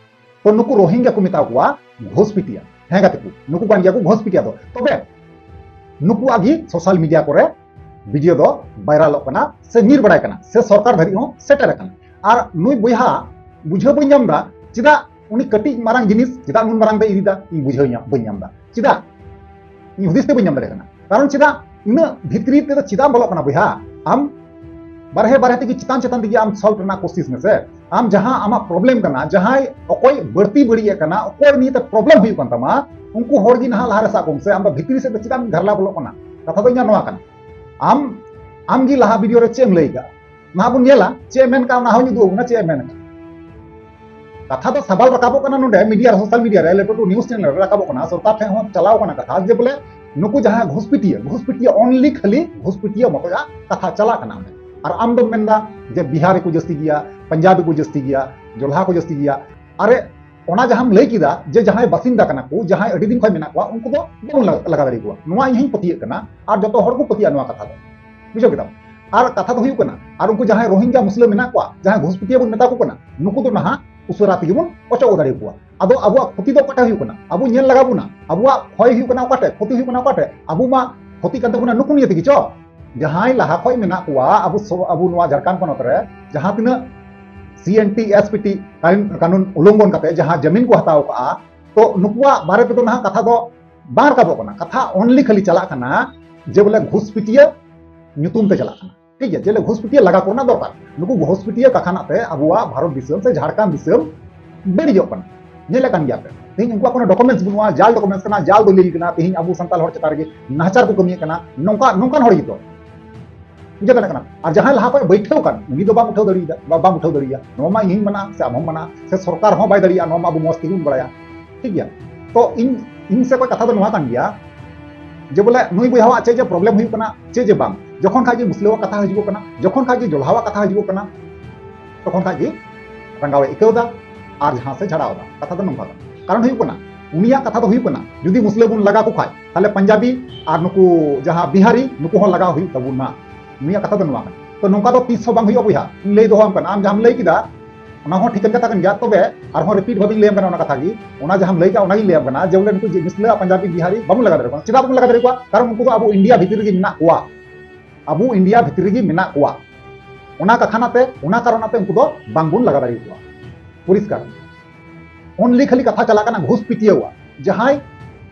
ᱛᱚ ᱱᱩᱠᱩ ᱨᱳᱦᱤᱝᱜᱟ ᱠᱚ ᱢᱮᱛᱟ ᱠᱚᱣᱟ ᱜᱷᱳᱥᱯᱤᱴᱤᱭᱟ᱾ ᱦᱮᱸ ᱜᱟᱛᱮ ᱠᱚ, ᱱᱩᱠᱩ ᱠᱟᱱ ᱜᱮᱭᱟ ᱠᱚ ᱜᱷᱳᱥᱯᱤᱴᱤᱭᱟ ᱫᱚ᱾ ᱛᱚᱵᱮ ᱱᱩᱠᱩᱣᱟᱜ ᱜᱮ social media ᱠᱚᱨᱮ video ᱫᱚ viralᱚᱜ ᱠᱟᱱᱟ, ᱥᱮ ᱧᱤᱨ ᱵᱟᱲᱟᱭ ᱠᱟᱱᱟ, ᱥᱮ ᱥᱚᱨᱠᱟᱨ ᱫᱷᱟᱹᱨᱤᱡ ᱦᱚᱸ ᱥᱮᱴᱮᱨ ᱟᱠᱟᱱᱟ᱾ ᱟᱨ ᱱᱩᱭ ᱵᱚᱭᱦᱟ ᱵᱩᱡᱷᱟᱹᱣ ᱵᱟᱹᱧ ᱧᱟᱢ ᱮᱫᱟ, ᱪᱮᱫᱟᱜ ᱩᱱᱤ ᱠᱟᱹᱴᱤᱡ ᱢᱟᱨᱟᱝ ᱡᱤᱱᱤᱥ ᱪᱮᱫᱟᱜ ᱱᱩᱱ ᱢᱟᱨᱟᱝ ᱫᱚᱭ ᱤᱫᱤᱭᱮᱫᱟ? ᱤᱧ ᱵᱩᱡᱷᱟᱹᱣ ᱧᱟᱢ, ᱵᱟᱹᱧ ᱧᱟᱢ ᱮᱫᱟ᱾ ᱪᱮᱫᱟᱜ? ᱤᱧ ᱦᱩᱫᱤᱥ ᱛᱮ ᱵᱟᱹᱧ ᱧᱟᱢ ᱫᱟᱲᱮᱭᱟᱜ ᱠᱟᱱᱟ᱾ ᱠᱟᱨᱚᱱ ᱪᱮᱫᱟᱜ ᱩᱱᱟᱹᱜ ᱵᱷᱤᱛᱨᱤ ᱛᱮᱫᱚ ᱪᱮᱫᱟᱜ ᱮᱢ ᱵᱚᱞᱚᱜ ᱠᱟᱱᱟ ᱵᱚᱭᱦᱟ? ᱟᱢ ᱵᱟᱨᱦᱮ ᱵᱟᱨᱦᱮ ᱛᱮᱜᱮ ᱪᱮᱛᱟᱱ ᱪᱮᱛᱟᱱ ᱛᱮᱜᱮ ᱟᱢ solve ᱨᱮᱱᱟᱜ ᱠᱳᱥᱤᱥ ᱢᱮᱥᱮ᱾ ᱟᱢ ᱡᱟᱦᱟᱸ ᱟᱢᱟᱜ problem ᱠᱟᱱᱟ, ᱡᱟᱦᱟᱸᱭ ᱚᱠᱚᱭ ᱵᱟᱹᱲᱛᱤ ᱵᱟᱹᱲᱤᱡ ᱮ ᱠᱟᱱᱟ, ᱚᱠᱚᱭ ᱱᱤᱭᱮᱛᱮ problem ᱦᱩᱭᱩᱜ ᱠᱟᱱ ᱛᱟᱢᱟ, ᱩᱱᱠᱩ ᱦᱚᱲ ᱜᱮ ᱱᱟᱦᱟᱜ ᱞᱟᱦᱟ ᱨᱮ ᱥᱟᱵ ᱠᱚᱢ ᱥᱮ᱾ ᱟᱢ ᱫᱚ ᱵᱷᱤᱛᱨᱤ ᱥᱮᱫ ᱫᱚ ᱪᱮᱫᱟᱜ ᱮᱢ ᱜᱷᱟᱨᱞᱟ ᱵᱚᱞᱚᱜ ᱠᱟᱱᱟ? ᱠᱟᱛᱷᱟ ᱫᱚ ᱤᱧᱟᱹᱜ ᱱᱚᱣᱟ ᱠᱟᱱᱟ᱾ ᱟᱢ, ᱟᱢ ᱜᱮ ᱞᱟᱦᱟ video ᱨᱮ ᱪᱮᱫ ᱮᱢ ᱞᱟᱹᱭ ᱠᱟᱜᱼᱟ? ᱱᱟᱦᱟᱜ ᱵᱚᱱ ᱧᱮᱞᱟ ᱪᱮᱫ ᱮ ᱢᱮᱱ ᱠᱟᱜᱼᱟ, ᱚᱱᱟ ᱦᱚᱸᱧ ᱩᱫᱩᱜ ᱟᱵᱚᱱᱟ ᱪᱮᱫ ᱮ ᱢᱮᱱ ᱠᱟᱜᱼᱟ᱾ ᱠᱟᱛᱷᱟ ᱫᱚ ᱥᱟᱵᱟᱞ ᱨᱟᱠᱟᱵᱚᱜ ᱠᱟᱱᱟ ᱱᱚᱰᱮ media ᱨᱮ, social media ᱨᱮ, ᱞᱟᱹᱴᱩ ᱞᱟᱹᱴᱩ news channel ᱨᱮ ᱨᱟᱠᱟᱵᱚᱜ ᱠᱟᱱᱟ, ᱥᱚᱨᱠᱟᱨ ᱴᱷᱮᱱ ᱦᱚᱸ ᱪᱟᱞᱟᱣ ᱠᱟᱱᱟ ᱠᱟᱛᱷᱟ ᱡᱮ ᱵᱚᱞᱮ ᱱᱩᱠᱩ ᱡᱟᱦᱟᱸ ᱜᱷᱩᱥᱯᱤᱴᱤᱭᱟᱹ, ᱜᱷᱩᱥᱯᱤᱴᱤᱭᱟᱹ only ᱠᱷᱟᱹᱞᱤ ᱜᱷᱩᱥᱯᱤᱴᱤᱭᱟᱹ ᱢᱚᱛᱚᱡᱟᱜ ᱠᱟᱛᱷᱟ ᱪᱟᱞᱟᱜ ᱠᱟᱱᱟ ᱚᱸᱰᱮ᱾ ᱟᱨ ᱟᱢ ᱫᱚᱢ ᱢᱮᱱᱫᱟ ᱡᱮ ᱵᱤᱦᱟᱨᱤ ᱠᱚ ᱡᱟᱹᱥᱛᱤ ᱜᱮᱭᱟ, ᱯᱟᱧᱡᱟᱵᱤ ᱠᱚ ᱡᱟᱹᱥᱛᱤ ᱜᱮᱭᱟ, ᱡᱚᱞᱦᱟ ᱠᱚ ᱡᱟᱹᱥᱛᱤ ᱜᱮᱭᱟ᱾ ᱟᱨᱮ, ᱚᱱᱟ ᱡᱟᱦᱟᱸᱢ ᱞᱟᱹᱭ ᱠᱮᱫᱟ ᱡᱮ ᱡᱟᱦᱟᱸᱭ ᱵᱟᱥᱤᱱᱫᱟ ᱠᱟᱱᱟ ᱠᱚ, ᱡᱟᱦᱟᱸᱭ ᱟᱹᱰᱤ ᱫᱤᱱ ᱠᱷᱚᱱ ᱢᱮᱱᱟᱜ ᱠᱚᱣᱟ, ᱩᱱᱠᱩ ᱫᱚ ᱵᱟᱵᱚᱱ ᱞᱟ-, ᱞᱟᱜᱟ ᱫᱟᱲᱮ ᱠᱚᱣᱟ, ᱱᱚᱣᱟ ᱤᱧ ᱦᱚᱸᱧ ᱯᱟᱹᱛᱭᱟᱹᱜ ᱠᱟᱱᱟ᱾ ᱟᱨ ᱡᱚᱛᱚ ᱦᱚᱲ ᱠᱚ ᱯᱟᱹᱛᱭᱟᱹᱜᱼᱟ ᱱᱚᱣᱟ ᱠᱟᱛᱷᱟ ᱫᱚ, ᱵᱩᱡᱷᱟᱹᱣ ᱠᱮᱫᱟᱢ? ᱟᱨ ᱠᱟᱛᱷᱟ ᱫᱚ ᱦᱩᱭᱩᱜ ᱠᱟᱱᱟ, ᱟᱨ ᱩᱱᱠᱩ ᱡᱟᱦᱟᱸᱭ ᱨᱳᱦᱤᱝᱜᱟ ᱢᱩᱥᱞᱟᱹ ᱢᱮᱱᱟᱜ ᱠᱚᱣᱟ, ᱡᱟᱦᱟᱸᱭ ᱜᱷᱩᱥᱯᱤᱴᱤᱭᱟᱹ ᱵᱚᱱ ᱢᱮᱛᱟ ᱠᱚ ᱠᱟᱱᱟ, ᱱᱩᱠᱩ ᱫᱚ ᱱᱟᱦᱟᱜ ᱩᱥᱟᱹᱨᱟ ᱛᱮᱜᱮ ᱵᱚᱱ ᱚᱪᱚᱜ ᱫᱟᱲᱮ ᱠᱚᱣᱟ᱾ ᱟᱫᱚ ᱟᱵᱚᱣᱟᱜ ᱠᱷᱚᱛᱤ ᱫᱚ ᱚᱠᱟᱴᱷᱮᱡ ᱦᱩᱭᱩᱜ ᱠᱟᱱᱟ? ᱟᱵᱚᱣᱟᱜ ᱠᱷᱚᱭ ᱦᱩᱭᱩᱜ ᱠᱟᱱᱟ ᱚᱠᱟᱴᱷᱮᱡ? ᱠᱷᱚᱛᱤ ᱦᱩᱭᱩᱜ ᱠᱟᱱᱟ ᱚᱠᱟᱴᱷᱮᱡ? ᱟᱵᱚ ᱢᱟ ᱠᱷᱚᱛᱤ ᱠᱟᱱ ᱛᱟᱵᱚᱱᱟ ᱱᱩᱠᱩ ᱱᱤᱭᱮ ᱛᱮᱜᱮ ᱪᱚ᱾ ᱡᱟᱦᱟᱸᱭ ᱞᱟᱦᱟ ᱠᱷᱚᱡ ᱢᱮᱱᱟᱜ ᱠᱚᱣᱟ ᱟᱵᱚ ᱥᱚ-, ᱟᱵᱚ ᱱᱚᱣᱟ ᱡᱷᱟᱲᱠᱷᱚᱸᱰ ᱯᱚᱱᱚᱛ ᱨᱮ, ᱡᱟᱦᱟᱸ ᱛᱤᱱᱟᱹᱜ C N T, S P T ᱠᱟᱱᱩᱱ, ᱠᱟᱱᱩᱱ ᱩᱞᱚᱝᱜᱷᱚᱱ ᱠᱟᱛᱮ ᱡᱟᱦᱟᱸ ᱡᱟᱢᱤᱱ ᱠᱚ ᱦᱟᱛᱟᱣ ᱠᱟᱜᱼᱟ, ᱛᱚ ᱱᱩᱠᱩᱣᱟᱜ ᱵᱟᱨᱮ ᱛᱮᱫᱚ ᱱᱟᱦᱟᱜ ᱠᱟᱛᱷᱟ ᱫᱚ ᱵᱟᱝ ᱨᱟᱠᱟᱵᱚᱜ ᱠᱟᱱᱟ᱾ ᱠᱟᱛᱷᱟ only ᱠᱷᱟᱹᱞᱤ ᱪᱟᱞᱟᱜ ᱠᱟᱱᱟ ᱡᱮ ᱵᱚᱞᱮ ᱜᱷᱩᱥᱯᱤᱴᱤᱭᱟᱹ ᱧᱩᱛᱩᱢ ᱛᱮ ᱪᱟᱞᱟᱜ ᱠᱟᱱᱟ᱾ ᱴᱷᱤᱠ ᱜᱮᱭᱟ, ᱡᱮ ᱜᱷᱩᱥᱯᱤᱴᱤᱭᱟᱹ ᱞᱟᱜᱟ ᱠᱚᱨᱮᱱᱟᱜ ᱫᱚᱨᱠᱟᱨ᱾ ᱱᱩᱠᱩ ᱜᱷᱩᱥᱯᱤᱴᱤᱭᱟᱹ ᱠᱟᱛᱷᱟ ᱱᱟᱜ ᱛᱮ ᱟᱵᱚᱣᱟᱜ ᱵᱷᱟᱨᱚᱛ ᱫᱤᱥᱚᱢ ᱥᱮ ᱡᱷᱟᱲᱠᱷᱚᱸᱰ ᱫᱤᱥᱚᱢ ᱵᱟᱹᱲᱤᱡᱚᱜ ᱠᱟᱱᱟ᱾ ᱧᱮᱞᱮᱫ ᱠᱟᱱ ᱜᱮᱭᱟ ᱯᱮ, ᱛᱮᱦᱮᱧ ᱩᱱᱠᱩᱣᱟᱜ ᱠᱳᱱᱳ documents ᱵᱟᱹᱱᱩᱜᱼᱟ, ᱡᱟᱞ documents ᱠᱟᱱᱟ, ᱡᱟᱞ ᱫᱚᱞᱤᱞ ᱠᱟᱱᱟ᱾ ᱛᱮᱦᱮᱧ ᱟᱵᱚ ᱥᱟᱱᱛᱟᱲ ᱦᱚᱲ ᱪᱮᱛᱟᱱ ᱨᱮᱜᱮ ᱱᱟᱦᱟᱪᱟᱨ ᱠᱚ ᱠᱟᱹᱢᱤᱭᱮᱫ ᱠᱟᱱᱟ, ᱱᱚᱝᱠᱟ, ᱱᱚᱝᱠᱟᱱ ᱦᱚᱲ ᱜᱮᱛᱚ᱾ ᱵᱩᱡᱷᱟᱹᱣ ᱫᱟᱲᱮᱭᱟᱜ ᱠᱟᱱᱟ? ᱟᱨ ᱡᱟᱦᱟᱸᱭ ᱞᱟᱦᱟ ᱠᱷᱚᱱ ᱵᱟᱹᱭᱴᱷᱟᱹᱣ ᱠᱟᱱ, ᱩᱱᱤ ᱫᱚ ᱵᱟᱢ ᱩᱴᱷᱟᱹᱣ ᱫᱟᱲᱮᱭᱟᱫᱟ, ᱵᱟ-, ᱵᱟᱢ ᱩᱴᱷᱟᱹᱣ ᱫᱟᱲᱮᱭᱟᱜᱼᱟ᱾ ᱱᱚᱣᱟ ᱢᱟ ᱤᱧ ᱦᱚᱸᱧ ᱢᱟᱱᱟ, ᱥᱮ ᱟᱢ ᱦᱚᱸᱢ ᱢᱟᱱᱟ, ᱥᱮ ᱥᱚᱨᱠᱟᱨ ᱦᱚᱸ ᱵᱟᱭ ᱫᱟᱲᱮᱭᱟᱜᱼᱟ, ᱱᱚᱣᱟ ᱢᱟ ᱟᱵᱚ ᱢᱚᱸᱡᱽ ᱛᱮᱜᱮ ᱵᱚᱱ ᱵᱟᱲᱟᱭᱟ᱾ ᱴᱷᱤᱠ ᱜᱮᱭᱟ? ᱛᱚ ᱤᱧ, ᱤᱧ ᱥᱮᱫ ᱠᱷᱚᱱ ᱠᱟᱛᱷᱟ ᱫᱚ ᱱᱚᱣᱟ ᱠᱟᱱ ᱜᱮᱭᱟ ᱡᱮ ᱵᱚᱞᱮ ᱱᱩᱭ ᱵᱚᱭᱦᱟᱣᱟᱜ ᱪᱮᱫ ᱡᱮ problem ᱦᱩᱭᱩᱜ ᱠᱟᱱᱟ, ᱪᱮᱫ ᱡᱮ ᱵᱟᱝ, ᱡᱚᱠᱷᱚᱱ ᱠᱷᱟᱡ ᱜᱮ ᱢᱩᱥᱞᱟᱹᱣᱟᱜ ᱠᱟᱛᱷᱟ ᱦᱤᱡᱩᱜᱚᱜ ᱠᱟᱱᱟ, ᱡᱚᱠᱷᱚᱱ ᱠᱷᱟᱡ ᱜᱮ ᱡᱚᱞᱦᱟᱣᱟᱜ ᱠᱟᱛᱷᱟ ᱦᱤᱡᱩᱜᱚᱜ ᱠᱟᱱᱟ, ᱛᱚᱠᱷᱚᱱ ᱠᱷᱟᱡ ᱜᱮ ᱨᱟᱸᱜᱟᱣᱮ ᱟᱹᱭᱠᱟᱹᱣ ᱮᱫᱟ ᱟᱨ ᱡᱟᱦᱟᱸ ᱥᱮ ᱡᱷᱟᱲᱟᱣ ᱮᱫᱟ᱾ ᱠᱟᱛᱷᱟ ᱫᱚ ᱱᱚᱝᱠᱟ ᱠᱟᱱᱟ᱾ ᱠᱟᱨᱚᱱ ᱦᱩᱭᱩᱜ ᱠᱟᱱᱟ, ᱩᱱᱤᱭᱟᱜ ᱠᱟᱛᱷᱟ ᱫᱚ ᱦᱩᱭᱩᱜ ᱠᱟᱱᱟ, ᱡᱩᱫᱤ ᱢᱩᱥᱞᱟᱹ ᱵᱚᱱ ᱞᱟᱜᱟ ᱠᱚ ᱠᱷᱟᱡ, ᱛᱟᱦᱞᱮ ᱯᱟᱧᱡᱟᱵᱤ ᱟᱨ ᱱᱩᱠᱩ ᱡᱟᱦᱟᱸ ᱵᱤᱦᱟᱨᱤ, ᱱᱩᱠᱩ ᱦᱚᱸ ᱞᱟᱜᱟᱣ ᱦᱩᱭᱩᱜ ᱛᱟᱵᱚᱱᱟ᱾ ᱩᱱᱤᱭᱟᱜ ᱠᱟᱛᱷᱟ ᱫᱚ ᱱᱚᱣᱟ ᱠᱟᱱᱟ᱾ ᱛᱚ ᱱᱚᱝᱠᱟ ᱫᱚ ᱛᱤᱥ ᱦᱚᱸ ᱵᱟᱝ ᱦᱩᱭᱩᱜᱼᱟ ᱵᱚᱭᱦᱟ᱾ ᱤᱧ ᱞᱟᱹᱭ ᱫᱚᱦᱚᱣᱟᱢ ᱠᱟᱱᱟ, ᱟᱢ ᱡᱟᱦᱟᱸᱢ ᱞᱟᱹᱭ ᱠᱮᱫᱟ, ᱚᱱᱟ ᱦᱚᱸ ᱴᱷᱤᱠᱟᱹᱱ ᱠᱟᱛᱷᱟ ᱠᱟᱱ ᱜᱮᱭᱟ᱾ ᱛᱚᱵᱮ ᱟᱨᱦᱚᱸ ᱨᱤᱯᱤᱴ ᱵᱷᱟᱵᱤᱧ ᱞᱟᱹᱭᱟᱢ ᱠᱟᱱᱟ ᱚᱱᱟ ᱠᱟᱛᱷᱟ ᱜᱮ, ᱚᱱᱟ ᱡᱟᱦᱟᱸᱢ ᱞᱟᱹᱭ ᱠᱮᱫᱟ ᱚᱱᱟᱜᱤᱧ ᱞᱟᱹᱭᱟᱢ ᱠᱟᱱᱟ ᱡᱮ ᱵᱚᱞᱮ ᱱᱩᱠᱩ ᱡᱮ ᱢᱩᱥᱞᱟᱹ ᱟᱨ ᱯᱟᱧᱡᱟᱵᱤ ᱵᱤᱦᱟᱨᱤ ᱵᱟᱵᱚᱱ ᱞᱟᱜᱟ ᱫᱟᱲᱮ ᱠᱚᱣᱟ᱾ ᱪᱮᱫᱟᱜ ᱵᱟᱵᱚᱱ ᱞᱟᱜᱟ ᱫᱟᱲᱮ ᱠᱚᱣᱟ? ᱠᱟᱨᱚᱱ ᱩᱱᱠᱩ ᱫᱚ ᱟᱵᱚ ᱤᱱᱰᱤᱭᱟ ᱵᱷᱤᱛᱤᱨ ᱨᱮᱜᱮ ᱢᱮᱱᱟᱜ ᱠᱚᱣᱟ, ᱟᱵᱚ ᱤᱱᱰᱤᱭᱟ ᱵᱷᱤᱛᱤᱨ ᱨᱮᱜᱮ ᱢᱮᱱᱟᱜ ᱠᱚᱣᱟ᱾ ᱚᱱᱟ ᱠᱟᱛᱷᱟ ᱱᱟᱛᱮ, ᱚᱱᱟ ᱠᱟᱨᱚᱱ ᱱᱟᱛᱮ ᱩᱱᱠᱩ ᱫᱚ ᱵᱟᱝᱵᱚᱱ ᱞᱟᱜᱟ ᱫᱟᱲᱮ ᱠᱚᱣᱟ᱾ ᱯᱚᱨᱤᱥᱠᱟᱨ᱾ Only ᱠᱷᱟᱹᱞᱤ ᱠᱟᱛᱷᱟ ᱪᱟᱞᱟᱜ ᱠᱟᱱᱟ ᱜᱷᱩᱥ ᱯᱤᱴᱤᱭᱟᱹᱣᱟᱜ᱾ ᱡᱟᱦᱟᱸᱭ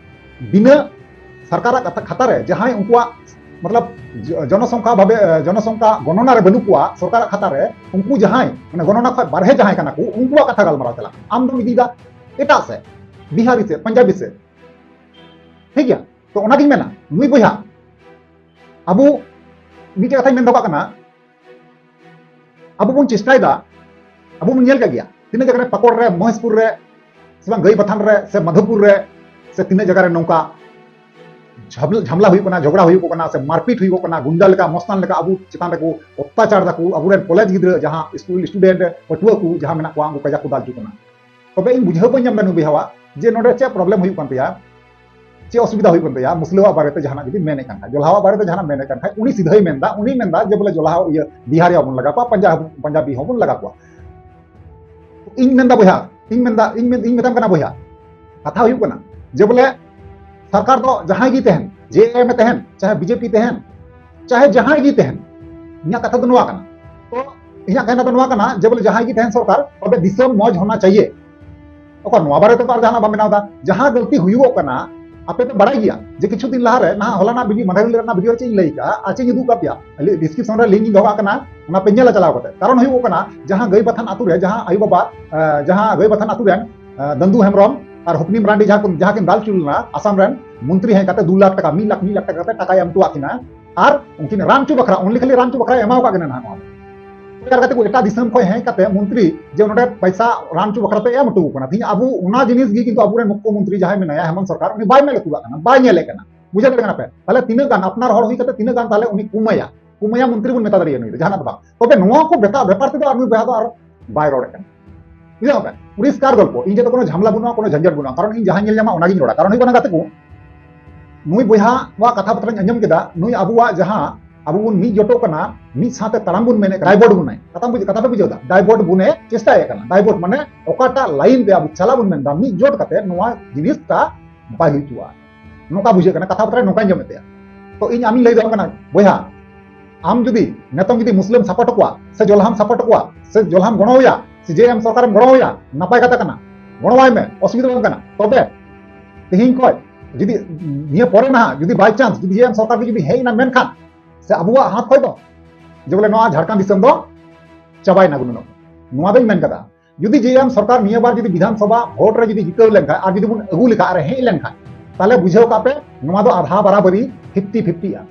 ᱵᱤᱱᱟᱹ ᱥᱚᱨᱠᱟᱨᱟᱜ ᱠᱟᱛᱷᱟ, ᱠᱷᱟᱛᱟ ᱨᱮ ᱡᱟᱦᱟᱸᱭ ᱩᱱᱠᱩᱣᱟᱜ ᱢᱚᱛᱞᱚᱵ ᱡᱚ-, ᱡᱚᱱᱚᱥᱚᱝᱠᱷᱟ ᱵᱷᱟᱵᱮ, ᱮ, ᱡᱚᱱᱚᱥᱚᱝᱠᱷᱟ ᱜᱚᱱᱚᱱᱟ ᱨᱮ ᱵᱟᱹᱱᱩᱜ ᱠᱚᱣᱟ ᱥᱚᱨᱠᱟᱨᱟᱜ ᱠᱷᱟᱛᱟ ᱨᱮ, ᱩᱱᱠᱩ ᱡᱟᱦᱟᱸᱭ ᱢᱟᱱᱮ ᱜᱚᱱᱚᱱᱟ ᱠᱷᱚᱱ ᱵᱟᱨᱦᱮ ᱡᱟᱦᱟᱸᱭ ᱠᱟᱱᱟ ᱠᱚ, ᱩᱱᱠᱩᱣᱟᱜ ᱠᱟᱛᱷᱟ ᱜᱟᱞᱢᱟᱨᱟᱣ ᱪᱟᱞᱟᱜ ᱠᱟᱱᱟ᱾ ᱟᱢ ᱫᱚᱢ ᱤᱫᱤᱭᱮᱫᱟ ᱮᱴᱟᱜ ᱥᱮᱫ, ᱵᱤᱦᱟᱨᱤ ᱥᱮᱫ, ᱯᱟᱧᱡᱟᱵᱤ ᱥᱮᱫ᱾ ᱴᱷᱤᱠ ᱜᱮᱭᱟ? ᱛᱚ ᱚᱱᱟᱜᱤᱧ ᱢᱮᱱᱟ, ᱱᱩᱭ ᱵᱚᱭᱦᱟ, ᱟᱵᱚ ᱢᱤᱫᱴᱮᱡ ᱠᱟᱛᱷᱟᱧ ᱢᱮᱱ ᱫᱚᱦᱚ ᱠᱟᱜ ᱠᱟᱱᱟ, ᱟᱵᱚ ᱵᱚᱱ ᱪᱮᱥᱴᱟᱭᱮᱫᱟ, ᱟᱵᱚ ᱵᱚᱱ ᱧᱮᱞ ᱠᱟᱜ ᱜᱮᱭᱟ ᱛᱤᱱᱟᱹᱜ ᱡᱟᱭᱜᱟ ᱨᱮ, ᱯᱟᱠᱚᱲ ᱨᱮ, ᱢᱚᱦᱮᱥᱯᱩᱨ ᱨᱮ, ᱥᱮ ᱵᱟᱝ ᱜᱟᱹᱭᱵᱟᱛᱷᱟᱱ ᱨᱮ, ᱥᱮ ᱢᱟᱫᱷᱳᱯᱩᱨ ᱨᱮ, ᱥᱮ ᱛᱤᱱᱟᱹᱜ ᱡᱟᱭᱜᱟ ᱨᱮ ᱱᱚᱝᱠᱟ ᱡᱷᱟᱢ-, ᱡᱷᱟᱢᱞᱟ ᱦᱩᱭᱩᱜ ᱠᱟᱱᱟ, ᱡᱷᱚᱜᱽᱲᱟ ᱦᱩᱭᱩᱜ ᱠᱟᱱᱟ, ᱥᱮ ᱢᱟᱨᱯᱤᱴ ᱦᱩᱭᱩᱜ ᱠᱟᱱᱟ, ᱜᱩᱱᱰᱟ ᱞᱮᱠᱟ, ᱢᱚᱥᱛᱟᱱ ᱞᱮᱠᱟ ᱟᱵᱚ ᱪᱮᱛᱟᱱ ᱨᱮᱠᱚ ᱚᱛᱛᱟᱪᱟᱨ ᱫᱟᱠᱚ, ᱟᱵᱚᱨᱮᱱ ᱠᱚᱞᱮᱡᱽ ᱜᱤᱫᱽᱨᱟᱹ, ᱡᱟᱦᱟᱸ ᱥᱠᱩᱞ ᱥᱴᱩᱰᱮᱱᱴ, ᱯᱟᱹᱴᱷᱩᱣᱟᱹ ᱠᱚ ᱡᱟᱦᱟᱸ ᱢᱮᱱᱟᱜ ᱠᱚᱣᱟ, ᱩᱱᱠᱩ ᱠᱟᱡᱟᱠ ᱠᱚ ᱫᱟᱞ ᱦᱚᱪᱚ ᱠᱟᱱᱟ᱾ ᱛᱚᱵᱮ ᱤᱧ ᱵᱩᱡᱷᱟᱹᱣ ᱵᱟᱹᱧ ᱧᱟᱢ ᱮᱫᱟ ᱱᱩᱭ ᱵᱚᱭᱦᱟᱣᱟᱜ ᱡᱮ ᱱᱚᱰᱮ ᱪᱮᱫ problem ᱦᱩᱭᱩᱜ ᱠᱟᱱ ᱛᱟᱭᱟ, ᱪᱮᱫ ᱚᱥᱩᱵᱤᱫᱷᱟ ᱦᱩᱭᱩᱜ ᱠᱟᱱ ᱛᱟᱭᱟ, ᱢᱩᱥᱞᱟᱹᱣᱟᱜ ᱵᱟᱨᱮᱛᱮ ᱡᱟᱦᱟᱱᱟᱜ ᱡᱩᱫᱤ ᱢᱮᱱᱮᱫ ᱠᱟᱱ ᱠᱷᱟᱡ, ᱡᱚᱞᱦᱟᱣᱟᱜ ᱵᱟᱨᱮᱛᱮ ᱡᱟᱦᱟᱱᱟᱜ ᱢᱮᱱᱮᱫ ᱠᱟᱱ ᱠᱷᱟᱡ, ᱩᱱᱤ ᱥᱤᱫᱷᱟᱹᱭ ᱢᱮᱱᱫᱟ, ᱩᱱᱤ ᱢᱮᱱᱫᱟ ᱡᱮ ᱵᱚᱞᱮ ᱡᱚᱞᱦᱟᱣ, ᱤᱭᱟᱹ, ᱵᱤᱦᱟᱨᱤ ᱦᱚᱸᱵᱚᱱ ᱞᱟᱜᱟ ᱠᱚᱣᱟ, ᱯᱟᱧᱡᱟᱵ, ᱯᱟᱧᱡᱟᱵᱤ ᱦᱚᱸᱵᱚᱱ ᱞᱟᱜᱟ ᱠᱚᱣᱟ᱾ ᱤᱧ ᱢᱮᱱᱫᱟ ᱵᱚᱭᱦᱟ, ᱤᱧ ᱢᱮᱱᱫᱟ, ᱤᱧ ᱢᱮᱱ-, ᱤᱧ ᱢᱮᱛᱟᱢ ᱠᱟᱱᱟ ᱵᱚᱭᱦᱟ, ᱠᱟᱛᱷᱟ ᱦᱩᱭᱩᱜ ᱠᱟᱱᱟ ᱡᱮ ᱵᱚᱞᱮ ᱥᱚᱨᱠᱟᱨ ᱫᱚ ᱡᱟᱦᱟᱸᱭ ᱜᱮ ᱛᱟᱦᱮᱱ, ᱡᱮ ᱮᱢ ᱮ ᱛᱟᱦᱮᱱ, ᱪᱟᱦᱮ ᱵᱤᱡᱮᱯᱤ ᱛᱟᱦᱮᱱ, ᱪᱟᱦᱮ ᱡᱟᱦᱟᱸᱭ ᱜᱮ ᱛᱟᱦᱮᱱ, ᱤᱧᱟᱹᱜ ᱠᱟᱛᱷᱟ ᱫᱚ ᱱᱚᱣᱟ ᱠᱟᱱᱟ᱾ ᱛᱚ ᱤᱧᱟᱹᱜ ᱠᱟᱛᱷᱟ ᱫᱚ ᱱᱚᱣᱟ ᱠᱟᱱᱟ ᱡᱮ ᱵᱚᱞᱮ ᱡᱟᱦᱟᱸᱭ ᱜᱮ ᱛᱟᱦᱮᱱ ᱥᱚᱨᱠᱟᱨ, ᱛᱚᱵᱮ ᱫᱤᱥᱚᱢ ᱢᱚᱡᱽ ᱦᱚᱱᱟ ᱪᱟᱦᱤᱭᱮ᱾ ᱚᱠᱟ ᱱᱚᱣᱟ ᱵᱟᱨᱮ ᱛᱮᱫᱚ ᱟᱨ ᱡᱟᱦᱟᱱᱟᱜ ᱵᱟᱢ ᱵᱮᱱᱟᱣ ᱮᱫᱟ᱾ ᱡᱟᱦᱟᱸ ᱜᱟᱹᱞᱛᱤ ᱦᱩᱭᱩᱜᱚᱜ ᱠᱟᱱᱟ, ᱟᱯᱮ ᱯᱮ ᱵᱟᱲᱟᱭ ᱜᱮᱭᱟ ᱡᱮ ᱠᱤᱪᱷᱩ ᱫᱤᱱ ᱞᱟᱦᱟᱨᱮ, ᱱᱟᱦᱟᱜ ᱦᱚᱞᱟᱱᱟᱜ ᱵᱷᱤᱰᱤᱭᱳ, ᱢᱟᱫᱷᱮᱨ ᱦᱤᱞᱳᱜ ᱨᱮᱱᱟᱜ ᱵᱷᱤᱰᱤᱭᱳ ᱨᱮ ᱪᱮᱫ ᱤᱧ ᱞᱟᱹᱭ ᱠᱟᱜᱼᱟ ᱟᱨ ᱪᱮᱫ ᱤᱧ ᱩᱫᱩᱜ ᱠᱟᱜ ᱯᱮᱭᱟ, ᱟᱞᱮ ᱰᱤᱥᱠᱨᱤᱯᱥᱚᱱ ᱨᱮ ᱞᱤᱝᱠ ᱤᱧ ᱫᱚᱦᱚ ᱠᱟᱜ ᱠᱟᱱᱟ, ᱚᱱᱟ ᱯᱮ ᱧᱮᱞᱟ ᱪᱟᱞᱟᱣ ᱠᱟᱛᱮ᱾ ᱠᱟᱨᱚᱱ ᱦᱩᱭᱩᱜᱚᱜ ᱠᱟᱱᱟ, ᱡᱟᱦᱟᱸ ᱜᱟᱹᱭ ᱵᱟᱛᱷᱟᱱ ᱟᱛᱩ ᱨᱮ, ᱡᱟᱦᱟᱸ ᱟᱭᱳ ᱵᱟᱵᱟ, ᱮ, ᱡᱟᱦᱟᱸ ᱜᱟᱹᱭ ᱵᱟᱛᱷᱟᱱ ᱟᱛᱩ ᱨᱮᱱ, ᱮ, ᱫᱟᱹᱱᱫᱩ ᱦᱮᱢᱵᱨᱚᱢ ᱟᱨ ᱦᱩᱯᱱᱤ ᱢᱟᱨᱟᱱᱰᱤ ᱡᱟᱦᱟᱸ ᱠᱤᱱ, ᱡᱟᱦᱟᱸ ᱠᱤᱱ ᱫᱟᱞ ᱦᱚᱪᱚ ᱞᱮᱱᱟ ᱟᱥᱟᱢ ᱨᱮᱱ ᱢᱚᱱᱛᱨᱤ ᱦᱮᱡ ᱠᱟᱛᱮ ᱫᱩ ᱞᱟᱠᱷ ᱴᱟᱠᱟ, ᱢᱤᱫ ᱞᱟᱠᱷ, ᱢᱤᱫ ᱞᱟᱠᱷ ᱴᱟᱠᱟ ᱠᱟᱛᱮ ᱴᱟᱠᱟᱭ ᱮᱢ ᱦᱚᱴᱚᱣᱟᱜ ᱠᱤᱱᱟ᱾ ᱟᱨ ᱩᱱᱠᱤᱱ ᱨᱟᱱ ᱦᱚᱪᱚ ᱵᱟᱠᱷᱨᱟ, only ᱠᱷᱟᱹᱞᱤ ᱨᱟᱱ ᱦᱚᱪᱚ ᱵᱟᱠᱷᱨᱟᱭ ᱮᱢᱟᱣ ᱠᱟᱜ ᱠᱤᱱᱟ ᱱᱟᱦᱟᱜ ᱱᱚᱣᱟ᱾ ᱛᱚ ᱮᱴᱟᱜ ᱠᱟᱛᱮ ᱠᱚ, ᱮᱴᱟᱜ ᱫᱤᱥᱚᱢ ᱠᱷᱚᱱ ᱦᱮᱡ ᱠᱟᱛᱮ ᱢᱚᱱᱛᱨᱤ ᱡᱮ ᱱᱚᱰᱮ ᱯᱚᱭᱥᱟ ᱨᱟᱱ ᱦᱚᱪᱚ ᱵᱟᱠᱷᱨᱟ ᱛᱮ ᱮᱢ ᱦᱚᱴᱚ ᱠᱟᱱᱟ᱾ ᱛᱮᱦᱮᱧ ᱟᱵᱚ ᱚᱱᱟ ᱡᱤᱱᱤᱥ ᱜᱮ ᱠᱤᱱᱛᱩ ᱟᱵᱚᱨᱮᱱ ᱢᱩᱠᱷᱭᱚ ᱢᱚᱱᱛᱨᱤ ᱡᱟᱦᱟᱸᱭ ᱢᱮᱱᱟᱭᱟ, ᱦᱮᱢᱚᱱᱛ ᱥᱚᱨᱠᱟᱨ, ᱩᱱᱤ ᱵᱟᱭ ᱢᱮᱫ ᱞᱩᱛᱩᱨᱟᱜ ᱠᱟᱱᱟ, ᱵᱟᱭ ᱧᱮᱞᱮᱫ ᱠᱟᱱᱟ᱾ ᱵᱩᱡᱷᱟᱹᱣ ᱫᱟᱲᱮᱭᱟᱜ ᱠᱟᱱᱟ ᱯᱮ? ᱛᱟᱦᱚᱞᱮ ᱛᱤᱱᱟᱹᱜ ᱜᱟᱱ ᱟᱯᱱᱟᱨ ᱦᱚᱲ ᱦᱩᱭ ᱠᱟᱛᱮ ᱛᱤᱱᱟᱹᱜ ᱜᱟᱱ ᱛᱟᱦᱚᱞᱮ ᱩᱱᱤ ᱠᱩᱢᱟᱹᱭᱟ, ᱠᱩᱢᱟᱹᱭᱟ ᱢᱚᱱᱛᱨᱤ ᱵᱚᱱ ᱢᱮᱛᱟ ᱫᱟᱲᱮᱭᱟᱜᱼᱟ ᱱᱩᱭ ᱫᱚ, ᱡᱟᱦᱟᱱᱟᱜ ᱫᱚ ᱵᱟᱝ᱾ ᱛᱚᱵᱮ ᱱᱚᱣᱟ ᱠᱚ ᱵᱮᱯᱟ-, ᱵᱮᱯᱟᱨ ᱛᱮᱫᱚ ᱟᱨ ᱱᱩᱭ ᱵᱚᱭᱦᱟ ᱫᱚ ᱟᱨ ᱵᱟᱭ ᱨᱚᱲᱮᱫ ᱠᱟᱱᱟ᱾ ᱵᱩᱡᱷᱟᱹᱣ ᱯᱮ, ᱯᱚᱨᱤᱥᱠᱟᱨ ᱜᱚᱞᱯᱚ, ᱤᱧ ᱡᱚᱛᱚ ᱠᱳᱱᱳ ᱡᱷᱟᱢᱞᱟ ᱵᱟᱹᱱᱩᱜᱼᱟ, ᱠᱳᱱᱳ ᱡᱷᱟᱧᱡᱟᱴ ᱵᱟᱹᱱᱩᱜᱼᱟ, ᱠᱟᱨᱚᱱ ᱤᱧ ᱡᱟᱦᱟᱸᱧ ᱧᱮᱞ ᱧᱟᱢᱟ ᱚᱱᱟᱜᱤᱧ ᱨᱚᱲᱟ᱾ ᱠᱟᱨᱚᱱ ᱦᱩᱭᱩᱜ ᱠᱟᱱᱟ ᱜᱟᱛᱮ ᱠᱚ, ᱱᱩᱭ ᱵᱚᱭᱦᱟ ᱱᱚᱣᱟ ᱠᱟᱛᱷᱟ ᱵᱟᱛᱨᱟᱧ ᱟᱸᱡᱚᱢ ᱠᱮᱫᱟ, ᱱᱩᱭ ᱟᱵᱚᱣᱟᱜ ᱡᱟᱦᱟᱸ ᱟᱵᱚ ᱵᱚᱱ ᱢᱤᱫ ᱡᱚᱴᱚᱜ ᱠᱟᱱᱟ, ᱢᱤᱫ ᱥᱟᱶᱛᱮ ᱛᱟᱲᱟᱢ ᱵᱚᱱ ᱢᱮᱱᱮᱫ, ᱰᱟᱭᱵᱚᱨᱴ ᱵᱚᱱ ᱮ, ᱠᱟᱛᱷᱟ ᱵᱩᱡ-, ᱠᱟᱛᱷᱟ ᱯᱮ ᱵᱩᱡᱷᱟᱹᱣ ᱫᱟ? ᱰᱟᱭᱵᱚᱨᱴ ᱵᱚᱱ ᱮ ᱪᱮᱥᱴᱟᱭᱮᱫ ᱠᱟᱱᱟ, ᱰᱟᱭᱵᱚᱨᱴ ᱢᱟᱱᱮ ᱚᱠᱟᱴᱟᱜ ᱞᱟᱭᱤᱱ ᱛᱮ ᱟᱵᱚ ᱪᱟᱞᱟᱜ ᱵᱚᱱ ᱢᱮᱱᱫᱟ, ᱢᱤᱫ ᱡᱚᱴ ᱠᱟᱛᱮ ᱱᱚᱣᱟ ᱡᱤᱱᱤᱥᱴᱟ ᱵᱟᱭ ᱦᱩᱭ ᱦᱚᱪᱚᱣᱟᱜᱼᱟ᱾ ᱱᱚᱝᱠᱟ ᱵᱩᱡᱷᱟᱹᱜ ᱠᱟᱱᱟ, ᱠᱟᱛᱷᱟ ᱵᱟᱛᱨᱟ ᱱᱚᱝᱠᱟᱧ ᱟᱸᱡᱚᱢᱮᱫ ᱛᱟᱭᱟ᱾ ᱛᱚ ᱤᱧ ᱟᱢᱤᱧ ᱞᱟᱹᱭ ᱫᱚᱦᱚ ᱠᱟᱱᱟ ᱵᱚᱭᱦᱟ, ᱟᱢ ᱡᱩᱫᱤ ᱱᱤᱛᱚᱝ ᱡᱩᱫᱤ ᱢᱩᱥᱞᱟᱹᱢ ᱥᱟᱯᱳᱨᱴ ᱠᱚᱣᱟ, ᱥᱮ ᱡᱚᱞᱦᱟᱢ ᱥᱟᱯᱳᱨᱴ ᱠᱚᱣᱟ, ᱥᱮ ᱡᱚᱞᱦᱟᱢ ᱜᱚᱲᱚᱣᱟᱭᱟ, ᱥᱮ ᱡᱮ ᱮᱢ ᱥᱚᱨᱠᱟᱨᱮᱢ ᱜᱚᱲᱚᱣᱟᱭᱟ, ᱱᱟᱯᱟᱭ ᱠᱟᱛᱷᱟ ᱠᱟᱱᱟ, ᱜᱚᱲᱚᱣᱟᱭ ᱢᱮ, ᱚᱥᱩᱵᱤᱫᱷᱟ ᱵᱟᱝ ᱠᱟᱱᱟ᱾ ᱛᱚᱵᱮ ᱛᱮᱦᱮᱧ ᱠᱷᱚᱱ ᱡᱩᱫᱤ ᱱᱤᱭᱟᱹ ᱯᱚᱨᱮ ᱱᱟᱦᱟᱜ ᱡᱩᱫᱤ by chance ᱡᱩᱫᱤ ᱡᱮ ᱮᱢ ᱥᱚᱨᱠᱟᱨ ᱜᱮ ᱡᱩᱫᱤ ᱦᱮᱡ ᱮᱱᱟ, ᱢᱮᱱᱠᱷᱟᱱ ᱥᱮ ᱟᱵᱚᱣᱟᱜ ᱦᱟᱛ ᱠᱷᱚᱱ ᱫᱚ ᱡᱮ ᱵᱚᱞᱮ ᱱᱚᱣᱟ ᱡᱷᱟᱲᱠᱷᱚᱸᱰ ᱫᱤᱥᱚᱢ ᱫᱚ ᱪᱟᱵᱟᱭᱮᱱᱟ ᱜᱩᱱᱟᱹᱱᱚᱜ, ᱱᱚᱣᱟ ᱫᱚᱧ ᱢᱮᱱ ᱠᱟᱫᱟ᱾ ᱡᱩᱫᱤ ᱡᱮ ᱮᱢ ᱥᱚᱨᱠᱟᱨ ᱱᱤᱭᱟᱹ ᱵᱟᱨ ᱡᱩᱫᱤ ᱵᱤᱫᱷᱟᱱ ᱥᱚᱵᱷᱟ ᱵᱷᱳᱴ ᱨᱮ ᱡᱩᱫᱤ ᱡᱤᱛᱟᱹᱣ ᱞᱮᱱᱠᱷᱟᱱ ᱟᱨ ᱡᱩᱫᱤ ᱵᱚᱱ ᱟᱹᱜᱩ ᱞᱮᱠᱷᱟᱱ ᱟᱨ ᱦᱮᱡ ᱞᱮᱱᱠᱷᱟᱱ, ᱛᱟᱦᱚᱞᱮ ᱵᱩᱡᱷᱟᱹᱣ ᱠᱟᱜ ᱯᱮ, ᱱᱚᱣᱟ ᱫᱚ ᱟᱫᱷᱟ ᱵᱟᱨᱟᱵᱟᱨᱤ, ᱯᱷᱤᱯᱴᱤ ᱯᱷᱤᱯᱴᱤᱜᱼᱟ᱾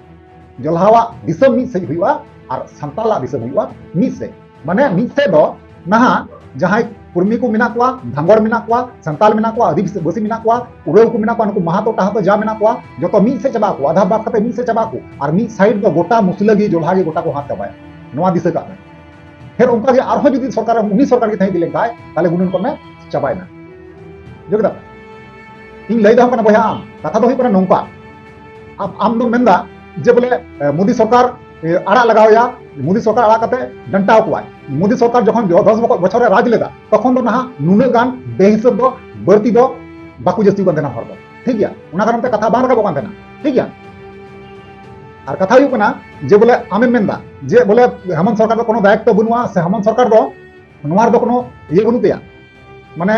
ᱡᱚᱞᱦᱟᱣᱟᱜ ᱫᱤᱥᱚᱢ ᱢᱤᱫ ᱥᱮᱫ ᱦᱩᱭᱩᱜᱼᱟ ᱟᱨ ᱥᱟᱱᱛᱟᱞᱟᱜ ᱫᱤᱥᱚᱢ ᱦᱩᱭᱩᱜᱼᱟ ᱢᱤᱫ ᱥᱮᱫ᱾ ᱢᱟᱱᱮ ᱢᱤᱫ ᱥᱮᱫ ᱫᱚ ᱱᱟᱦᱟᱜ ᱡᱟᱦᱟᱸᱭ ᱠᱩᱲᱢᱤ ᱠᱚ ᱢᱮᱱᱟᱜ ᱠᱚᱣᱟ, ᱫᱷᱟᱸᱜᱚᱲ ᱢᱮᱱᱟᱜ ᱠᱚᱣᱟ, ᱥᱟᱱᱛᱟᱞ ᱢᱮᱱᱟᱜ ᱠᱚᱣᱟ, ᱟᱹᱫᱤᱵᱟᱹᱥᱤ ᱢᱮᱱᱟᱜ ᱠᱚᱣᱟ, ᱩᱨᱟᱹᱣ ᱠᱚ ᱢᱮᱱᱟᱜ ᱠᱚᱣᱟ, ᱱᱩᱠᱩ ᱢᱟᱦᱟᱛᱚ ᱴᱟᱦᱟᱛᱚ ᱡᱟ ᱢᱮᱱᱟᱜ ᱠᱚᱣᱟ, ᱡᱚᱛᱚ ᱢᱤᱫ ᱥᱮᱫ ᱪᱟᱵᱟᱜ ᱟᱠᱚ, ᱟᱫᱷᱟ ᱵᱟᱫ ᱠᱟᱛᱮ ᱢᱤᱫ ᱥᱮᱫ ᱪᱟᱵᱟᱜ ᱟᱠᱚ᱾ ᱟᱨ ᱢᱤᱫ ᱥᱟᱭᱤᱰ ᱫᱚ ᱜᱚᱴᱟ ᱢᱩᱥᱞᱟᱹ ᱜᱮ ᱡᱚᱞᱦᱟ ᱜᱮ ᱜᱚᱴᱟ ᱠᱚ ᱦᱟᱛ ᱪᱟᱵᱟᱭᱟ᱾ ᱱᱚᱣᱟ ᱫᱤᱥᱟᱹ ᱠᱟᱜ ᱢᱮ᱾ ᱯᱷᱮᱨ ᱚᱱᱠᱟ ᱜᱮ ᱟᱨᱦᱚᱸ ᱡᱩᱫᱤ ᱥᱚᱨᱠᱟᱨ, ᱩᱱᱤ ᱥᱚᱨᱠᱟᱨ ᱜᱮ ᱛᱟᱦᱮᱸ ᱤᱫᱤ ᱞᱮᱱᱠᱷᱟᱱ, ᱛᱟᱦᱚᱞᱮ ᱜᱩᱱᱟᱹᱱ ᱠᱚᱜ ᱢᱮ, ᱪᱟᱵᱟᱭᱮᱱᱟ᱾ ᱵᱩᱡᱷᱟᱹᱣ ᱠᱮᱫᱟ? ᱤᱧ ᱞᱟᱹᱭ ᱫᱚᱦᱚ ᱠᱟᱱᱟ ᱵᱚᱭᱦᱟ, ᱟᱢ ᱠᱟᱛᱷᱟ ᱫᱚ ᱦᱩᱭᱩᱜ ᱠᱟᱱᱟ ᱱᱚᱝᱠᱟ, ᱟᱢ, ᱟᱢ ᱫᱚᱢ ᱢᱮᱱᱫᱟ ᱡᱮ ᱵᱚᱞᱮ, ᱮ, ᱢᱳᱫᱤ ᱥᱚᱨᱠᱟᱨ, ᱮ, ᱟᱲᱟᱜ ᱞᱟᱜᱟᱣ ᱮᱭᱟ, ᱢᱳᱫᱤ ᱥᱚᱨᱠᱟᱨ ᱟᱲᱟᱜ ᱠᱟᱛᱮ ᱰᱟᱱᱴᱟᱣ ᱠᱚᱣᱟᱭ᱾ ᱢᱳᱫᱤ ᱥᱚᱨᱠᱟᱨ ᱡᱚᱠᱷᱚᱱ ᱫᱚᱥ ᱵᱚᱪᱷᱚᱨ ᱮ ᱨᱟᱡᱽ ᱞᱮᱫᱟ, ᱛᱚᱠᱷᱚᱱ ᱫᱚ ᱱᱟᱦᱟᱜ ᱱᱩᱱᱟᱹᱜ ᱜᱟᱱ ᱵᱮᱦᱤᱥᱟᱹᱵ ᱫᱚ ᱵᱟᱹᱲᱛᱤ ᱫᱚ ᱵᱟᱠᱚ ᱡᱟᱹᱥᱛᱤ ᱠᱟᱱ ᱛᱟᱦᱮᱱᱟ ᱦᱚᱲ ᱫᱚ, ᱴᱷᱤᱠ ᱜᱮᱭᱟ? ᱚᱱᱟ ᱠᱟᱨᱚᱱ ᱛᱮ ᱠᱟᱛᱷᱟ ᱵᱟᱝ ᱨᱟᱠᱟᱵᱚᱜ ᱠᱟᱱ ᱛᱟᱦᱮᱱᱟ, ᱴᱷᱤᱠ ᱜᱮᱭᱟ? ᱟᱨ ᱠᱟᱛᱷᱟ ᱦᱩᱭᱩᱜ ᱠᱟᱱᱟ ᱡᱮ ᱵᱚᱞᱮ ᱟᱢᱮᱢ ᱢᱮᱱᱫᱟ ᱡᱮ ᱵᱚᱞᱮ ᱦᱮᱢᱚᱱᱛ ᱥᱚᱨᱠᱟᱨ ᱫᱚ ᱠᱳᱱᱳ ᱫᱟᱭᱤᱛᱛᱚ ᱵᱟᱹᱱᱩᱜᱼᱟ, ᱥᱮ ᱦᱮᱢᱚᱱᱛ ᱥᱚᱨᱠᱟᱨ ᱫᱚ ᱱᱚᱣᱟ ᱨᱮᱫᱚ ᱠᱳᱱᱳ ᱤᱭᱟᱹ ᱵᱟᱹᱱᱩᱜ ᱛᱟᱭᱟ, ᱢᱟᱱᱮ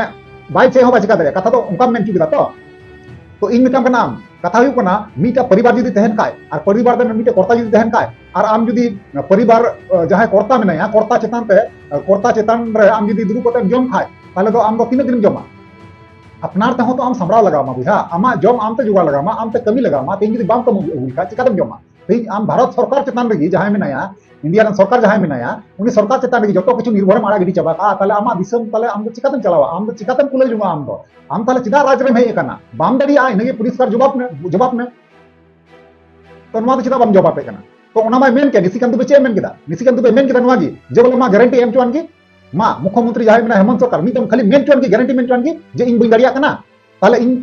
ᱵᱟᱭ ᱪᱮᱫ ᱦᱚᱸ ᱵᱟᱭ ᱪᱤᱠᱟ ᱫᱟᱲᱮᱭᱟᱜᱼᱟ, ᱠᱟᱛᱷᱟ ᱫᱚ ᱚᱱᱠᱟᱢ ᱢᱮᱱ ᱦᱚᱪᱚ ᱠᱮᱫᱟ ᱛᱚ᱾ ᱛᱚ ᱤᱧ ᱢᱮᱛᱟᱢ ᱠᱟᱱᱟ, ᱠᱟᱛᱷᱟ ᱦᱩᱭᱩᱜ ᱠᱟᱱᱟ, ᱢᱤᱫᱴᱟᱝ ᱯᱚᱨᱤᱵᱟᱨ ᱡᱩᱫᱤ ᱛᱟᱦᱮᱱ ᱠᱷᱟᱡ ᱟᱨ ᱯᱚᱨᱤᱵᱟᱨ ᱨᱮ ᱢᱤᱫᱴᱟᱝ ᱠᱚᱨᱛᱟ ᱡᱩᱫᱤ ᱛᱟᱦᱮᱱ ᱠᱷᱟᱡ ᱟᱨ ᱟᱢ ᱡᱩᱫᱤ ᱯᱚᱨᱤᱵᱟᱨ, ᱟᱸ, ᱡᱟᱦᱟᱸᱭ ᱠᱚᱨᱛᱟ ᱢᱮᱱᱟᱭᱟ, ᱠᱚᱨᱛᱟ ᱪᱮᱛᱟᱱ ᱨᱮ, ᱟᱸ, ᱠᱚᱨᱛᱟ ᱪᱮᱛᱟᱱ ᱨᱮ ᱟᱢ ᱡᱩᱫᱤ ᱫᱩᱲᱩᱵ ᱠᱟᱛᱮᱢ ᱡᱚᱢ ᱠᱷᱟᱡ, ᱛᱟᱦᱚᱞᱮ ᱫᱚ ᱟᱢ ᱫᱚ ᱛᱤᱱᱟᱹᱜ ᱫᱤᱱᱮᱢ ᱡᱚᱢᱟ? ᱟᱯᱱᱟᱨ ᱛᱮᱦᱚᱸ ᱛᱚ ᱟᱢ ᱥᱟᱢᱵᱲᱟᱣ ᱞᱟᱜᱟᱣ ᱟᱢᱟ ᱵᱚᱭᱦᱟ, ᱟᱢᱟᱜ ᱡᱚᱢ ᱟᱢ ᱛᱮ ᱡᱚᱜᱟᱲ ᱞᱟᱜᱟᱣ ᱟᱢᱟ, ᱟᱢ ᱛᱮ ᱠᱟᱹᱢᱤ ᱞᱟᱜᱟᱣ ᱟᱢᱟ᱾ ᱛᱮᱦᱮᱧ ᱡᱩᱫᱤ ᱵᱟᱢ ᱠᱟᱹᱢᱤ ᱟᱹᱜᱩ ᱞᱮᱠᱷᱟᱡ ᱪᱤᱠᱟᱛᱮᱢ ᱡᱚᱢᱟ? ᱛᱮᱦᱮᱧ ᱟᱢ ᱵᱷᱟᱨᱚᱛ ᱥᱚᱨᱠᱟᱨ ᱪᱮᱛᱟᱱ ᱨᱮᱜᱮ ᱡᱟᱦᱟᱸᱭ ᱢᱮᱱᱟᱭᱟ, ᱤᱱᱰᱤᱭᱟ ᱨᱮᱱ ᱥᱚᱨᱠᱟᱨ ᱡᱟᱦᱟᱸᱭ ᱢᱮᱱᱟᱭᱟ, ᱩᱱᱤ ᱥᱚᱨᱠᱟᱨ ᱪᱮᱛᱟᱱ ᱨᱮᱜᱮ ᱡᱚᱛᱚ ᱠᱤᱪᱷᱩ ᱱᱤᱨᱵᱷᱚᱨᱮᱢ ᱟᱲᱟᱜ ᱜᱤᱰᱤ ᱪᱟᱵᱟ ᱠᱟᱜᱼᱟ, ᱛᱟᱦᱚᱞᱮ ᱟᱢᱟᱜ ᱫᱤᱥᱚᱢ ᱛᱟᱦᱚᱞᱮ ᱟᱢ ᱫᱚ ᱪᱤᱠᱟᱛᱮᱢ ᱪᱟᱞᱟᱣᱟ? ᱟᱢ ᱫᱚ ᱪᱤᱠᱟᱛᱮᱢ ᱠᱩᱞᱟᱹᱣ ᱡᱚᱝᱟ? ᱟᱢ ᱫᱚ ᱟᱢ ᱛᱟᱦᱚᱞᱮ ᱪᱮᱫᱟᱜ ᱨᱟᱡᱽ ᱨᱮᱢ ᱦᱮᱡ ᱟᱠᱟᱱᱟ? ᱵᱟᱢ ᱫᱟᱲᱮᱭᱟᱜᱼᱟ, ᱤᱱᱟᱹᱜᱮ ᱯᱚᱨᱤᱥᱠᱟᱨ ᱡᱚᱵᱟᱵ ᱢᱮ, ᱡᱚᱵᱟᱵ ᱢᱮ᱾ ᱛᱚ ᱱᱚᱣᱟ ᱫᱚ ᱪᱮᱫᱟᱜ ᱵᱟᱢ ᱡᱚᱵᱟᱵᱮᱫ ᱠᱟᱱᱟ? ᱛᱚ ᱚᱱᱟ ᱢᱟᱭ ᱢᱮᱱ ᱠᱮᱫ, ᱱᱤᱥᱤᱠᱟᱱᱛ ᱫᱩᱵᱮ ᱪᱮᱫ ᱮ ᱢᱮᱱ ᱠᱮᱫᱟ? ᱱᱤᱥᱤᱠᱟᱱᱛ ᱫᱩᱵᱮ ᱢᱮᱱ ᱠᱮᱫᱟ ᱱᱚᱣᱟ ᱜᱮ ᱡᱮ ᱵᱚᱞᱮ ᱢᱟ ᱜᱟᱨᱮᱱᱴᱤ ᱮᱢ ᱦᱚᱪᱚᱣᱟᱱ ᱜᱮ, ᱢᱟ ᱢᱩᱠᱷᱭᱚᱢᱚᱱᱛᱨᱤ ᱡᱟᱦᱟᱸᱭ ᱢᱮᱱᱟᱭᱟ ᱦᱮᱢᱚᱱᱛ ᱥᱚᱨᱠᱟᱨ, ᱢᱤᱫ ᱫᱚᱢ ᱠᱷᱟᱹᱞᱤ ᱢᱮᱱ ᱦᱚᱪᱚᱣᱟᱱ ᱜᱮ, ᱜᱟᱨᱮᱱᱴᱤ ᱢᱮᱱ ᱦᱚᱪᱚᱣᱟᱱ ᱜᱮ ᱡᱮ ᱤᱧ ᱵᱟᱹᱧ ᱫᱟᱲᱮᱭᱟᱜ ᱠᱟᱱᱟ, ᱛᱟᱦᱞᱮ ᱤᱧ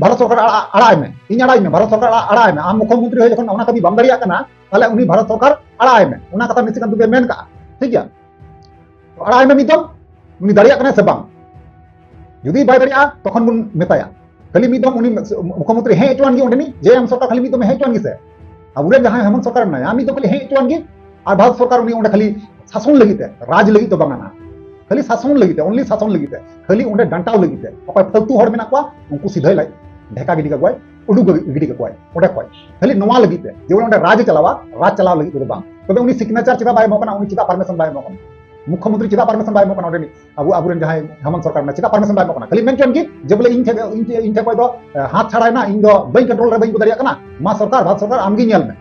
ᱵᱷᱟᱨᱚᱛ ᱥᱚᱨᱠᱟᱨ ᱟᱲᱟᱜ ᱟᱭ ᱢᱮ, ᱤᱧ ᱟᱲᱟᱜ ᱤᱧ ᱢᱮ, ᱵᱷᱟᱨᱚᱛ ᱥᱚᱨᱠᱟᱨ ᱟᱲᱟᱜ ᱟᱭ ᱢᱮ᱾ ᱟᱢ ᱢᱩᱠᱷᱭᱚᱢᱚᱱᱛᱨᱤ ᱦᱩᱭ ᱡᱚᱠᱷᱚᱱ ᱚᱱᱟ ᱠᱟᱹᱢᱤ ᱵᱟᱢ ᱫᱟᱲᱮᱭᱟᱜ ᱠᱟᱱᱟ, ᱛᱟᱦᱞᱮ ᱩᱱᱤ ᱵᱷᱟᱨᱚᱛ ᱥᱚᱨᱠᱟᱨ ᱟᱲᱟᱜ ᱟᱭ ᱢᱮ, ᱚᱱᱟ ᱠᱟᱛᱷᱟ ᱱᱤᱥᱤᱠᱟᱱᱛ ᱫᱩᱵᱮ ᱢᱮᱱ ᱠᱟᱜᱼᱟ, ᱴᱷᱤᱠ ᱜᱮᱭᱟ? ᱟᱲᱟᱜ ᱟᱭ ᱢᱮ ᱢᱤᱫ ᱫᱚᱢ, ᱩᱱᱤ ᱫᱟᱲᱮᱭᱟᱜ ᱠᱟᱱᱟᱭ ᱥᱮ ᱵᱟᱝ᱾ ᱡᱩᱫᱤ ᱵᱟᱭ ᱫᱟᱲᱮᱭᱟᱜᱼᱟ, ᱛᱚᱠᱷᱚᱱ ᱵᱚᱱ ᱢᱮᱛᱟᱭᱟ᱾ ᱠᱷᱟᱹᱞᱤ ᱢᱤᱫ ᱫᱚᱢ ᱩᱱᱤ ᱢᱩᱠᱷᱭᱚᱢᱚᱱᱛᱨᱤ ᱦᱮᱡ ᱦᱚᱪᱚᱣᱟᱱ ᱜᱮ ᱚᱸᱰᱮᱱᱤᱡ, ᱡᱮ ᱮᱢ ᱥᱚᱨᱠᱟᱨ ᱠᱷᱟᱹᱞᱤ ᱢᱤᱫ ᱫᱚᱢ ᱦᱮᱡ ᱦᱚᱪᱚᱣᱟᱱ ᱜᱮ ᱥᱮ᱾ ᱟᱵᱚᱨᱮᱱ ᱡᱟᱦᱟᱸᱭ ᱦᱮᱢᱚᱱᱛ ᱥᱚᱨᱠᱟᱨ ᱢᱮᱱᱟᱭᱟ, ᱢᱤᱫ ᱫᱚᱢ ᱠᱷᱟᱹᱞᱤ ᱦᱮᱡ ᱦᱚᱪᱚᱣᱟᱱ ᱜᱮ᱾ ᱟᱨ ᱵᱷᱟᱨᱚᱛ ᱥᱚᱨᱠᱟᱨ ᱩᱱᱤ ᱚᱸᱰᱮ ᱠᱷᱟᱹᱞᱤ ᱥᱟᱥᱚᱱ ᱞᱟᱹᱜᱤᱫ ᱛᱮ, ᱨᱟᱡᱽ ᱞᱟᱹᱜᱤᱫ ᱫᱚ ᱵᱟᱝᱟ ᱱᱟᱦᱟᱜ, ᱠᱷᱟᱹᱞᱤ ᱥᱟᱥᱚᱱ ᱞᱟᱹᱜᱤᱫ ᱛᱮ, only ᱥᱟᱥᱚᱱ ᱞᱟᱹᱜᱤᱫ ᱛᱮ, ᱠᱷᱟᱹᱞᱤ ᱚᱸᱰᱮ ᱰᱟᱱᱴᱟᱣ ᱞᱟᱹᱜᱤᱫ ᱛᱮ, ᱚᱠᱚᱭ ᱯᱷᱟᱹᱞᱛᱩ ᱦᱚᱲ ᱢᱮᱱᱟᱜ ᱠᱚᱣᱟ, ᱩᱱᱠᱩ ᱥᱤᱫᱷᱟᱹᱭ ᱞᱟᱡ ᱰᱷᱮᱠᱟ ᱜᱤᱰᱤ ᱠᱟᱠᱚᱣᱟᱭ, ᱩᱰᱩᱠ ᱜᱤᱰᱤ ᱠᱟᱠᱚᱣᱟᱭ ᱚᱸᱰᱮ ᱠᱷᱚᱡ᱾ ᱠᱷᱟᱹᱞᱤ ᱱᱚᱣᱟ ᱞᱟᱹᱜᱤᱫ ᱛᱮ ᱡᱮ ᱵᱚᱞᱮ ᱚᱸᱰᱮ ᱨᱟᱡᱽ ᱮ ᱪᱟᱞᱟᱣᱟ, ᱨᱟᱡᱽ ᱪᱟᱞᱟᱣ ᱞᱟᱹᱜᱤᱫ ᱛᱮᱫᱚ ᱵᱟᱝ᱾ ᱛᱚᱵᱮ ᱩᱱᱤ ᱥᱤᱜᱽᱱᱮᱪᱟᱨ ᱪᱮᱫᱟᱜ ᱵᱟᱭ ᱮᱢᱚᱜ ᱠᱟᱱᱟ? ᱩᱱᱤ ᱪᱮᱫᱟᱜ ᱯᱟᱨᱢᱤᱥᱚᱱ ᱵᱟᱭ ᱮᱢᱚᱜ ᱠᱟᱱᱟ? ᱢᱩᱠᱷᱭᱚᱢᱚᱱᱛᱨᱤ ᱪᱮᱫᱟᱜ ᱯᱟᱨᱢᱤᱥᱚᱱ ᱵᱟᱭ ᱮᱢᱚᱜ ᱠᱟᱱᱟ ᱚᱸᱰᱮᱱᱤᱡ? ᱟᱵᱚ, ᱟᱵᱚᱨᱮᱱ ᱡᱟᱦᱟᱸᱭ ᱦᱮᱢᱚᱱᱛ ᱥᱚᱨᱠᱟᱨ ᱢᱮᱱᱟᱭᱟ, ᱪᱮᱫᱟᱜ ᱯᱟᱨᱢᱤᱥᱚᱱ ᱵᱟᱭ ᱮᱢᱚᱜ ᱠᱟᱱᱟ? ᱠᱷᱟᱹᱞᱤ ᱢᱮᱱ ᱦᱚᱪᱚᱭᱮᱱ ᱜᱮ ᱡᱮ ᱵᱚᱞᱮ ᱤᱧ ᱴᱷᱮᱱ, ᱤᱧ ᱴᱷᱮᱱ, ᱤᱧ ᱴᱷᱮᱱ ᱠᱷᱚᱱ ᱫᱚ, ᱮ, ᱦᱟᱛ ᱪᱷᱟᱲᱟᱭᱮᱱᱟ, ᱤᱧ ᱫᱚ ᱵᱟᱹᱧ ᱠᱚᱱᱴᱨᱳᱞ ᱨᱮ, ᱵᱟᱹᱧ ᱟᱹᱜᱩ ᱫᱟᱲᱮᱭᱟᱜ ᱠᱟᱱᱟ᱾ ᱢᱟ ᱥᱚᱨᱠᱟᱨ, ᱵᱷᱟᱨᱚᱛ ᱥᱚᱨᱠᱟᱨ ᱟᱢ ᱜᱮ ᱧᱮᱞ ᱢᱮ᱾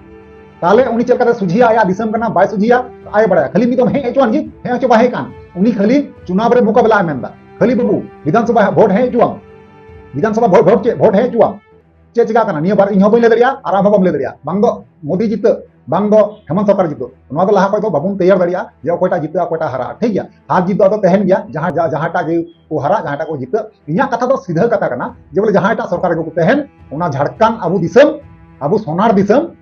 ᱛᱟᱦᱞᱮ ᱩᱱᱤ ᱪᱮᱫ ᱞᱮᱠᱟᱛᱮ ᱥᱚᱡᱷᱮᱭᱟ, ᱟᱭᱟᱜ ᱫᱤᱥᱚᱢ ᱠᱟᱱᱟ, ᱵᱟᱭ ᱥᱚᱡᱷᱮᱭᱟ, ᱟᱡ ᱮ ᱵᱟᱲᱟᱭᱟ᱾ ᱠᱷᱟᱹᱞᱤ ᱢᱤᱫ ᱫᱚᱢ ᱦᱮᱡ ᱦᱚᱪᱚᱣᱟᱱ ᱜᱮ, ᱦᱮᱡ ᱦᱚᱪᱚ ᱵᱟᱭ ᱦᱮᱡ ᱠᱟᱱ᱾ ᱩᱱᱤ ᱠᱷᱟᱹᱞᱤ ᱪᱩᱱᱟᱣ ᱨᱮ ᱢᱩᱠᱟᱵᱮᱞᱟ ᱮ ᱢᱮᱱᱫᱟ, ᱠᱷᱟᱹᱞᱤ ᱵᱟᱹᱵᱩ ᱵᱤᱫᱷᱟᱱ ᱥᱚᱵᱷᱟ ᱵᱷᱳᱴ ᱦᱮᱡ ᱦᱚᱪᱚᱣᱟᱢ, ᱵᱤᱫᱷᱟᱱ ᱥᱚᱵᱷᱟ ᱵᱷᱳᱴ, ᱵᱷᱳᱴ ᱪᱮᱫ, ᱵᱷᱳᱴ ᱦᱮᱡ ᱦᱚᱪᱚᱣᱟᱢ᱾ ᱪᱮᱫ ᱪᱤᱠᱟᱹᱜ ᱠᱟᱱᱟ ᱱᱤᱭᱟᱹ ᱵᱟᱨ? ᱤᱧ ᱦᱚᱸ ᱵᱟᱹᱧ ᱞᱟᱹᱭ ᱫᱟᱲᱮᱭᱟᱜᱼᱟ ᱟᱨ ᱟᱢ ᱦᱚᱸ ᱵᱟᱢ ᱞᱟᱹᱭ ᱫᱟᱲᱮᱭᱟᱜᱼᱟ᱾ ᱵᱟᱝ ᱫᱚ ᱢᱳᱫᱤ ᱡᱤᱛᱟᱹᱜ, ᱵᱟᱝ ᱫᱚ ᱦᱮᱢᱚᱱᱛ ᱥᱚᱨᱠᱟᱨ ᱡᱤᱛᱟᱹᱜ᱾ ᱱᱚᱣᱟ ᱫᱚ ᱞᱟᱦᱟ ᱠᱷᱚᱱ ᱫᱚ ᱵᱟᱵᱚᱱ ᱛᱮᱭᱟᱨ ᱫᱟᱲᱮᱭᱟᱜᱼᱟ ᱡᱮ ᱚᱠᱚᱭᱴᱟᱜ ᱡᱤᱛᱟᱹᱜᱼᱟ, ᱚᱠᱚᱭᱴᱟᱜ ᱦᱟᱨᱟᱜᱼᱟ, ᱴᱷᱤᱠ ᱜᱮᱭᱟ? ᱦᱟᱨ ᱡᱤᱛ ᱫᱚ ᱟᱫᱚ ᱛᱟᱦᱮᱱ ᱜᱮᱭᱟ, ᱡᱟᱦᱟᱸ, ᱡᱟᱦᱟᱸᱴᱟᱜ ᱜᱮ ᱠᱚ ᱦᱟᱨᱟᱜ, ᱡᱟᱦᱟᱸᱴᱟᱜ ᱠᱚ ᱡᱤᱛᱟᱹᱜ᱾ ᱤᱧᱟᱹᱜ ᱠᱟᱛᱷᱟ ᱫᱚ ᱥᱤᱫᱷᱟᱹ ᱠᱟᱛᱷᱟ ᱠᱟᱱᱟ ᱡᱮ ᱵᱚᱞᱮ ᱡᱟᱦᱟᱸᱭᱴᱟᱜ ᱥᱚᱨᱠᱟᱨ ᱨᱮᱜᱮ ᱠᱚ ᱛᱟᱦᱮᱱ, ᱚᱱᱟ ᱡᱷᱟᱲᱠᱷᱚᱸᱰ ᱟᱵᱚ ᱫᱤᱥᱚᱢ, ᱟᱵᱚ ᱥᱚᱱᱟᱨ ᱫᱤᱥᱚᱢ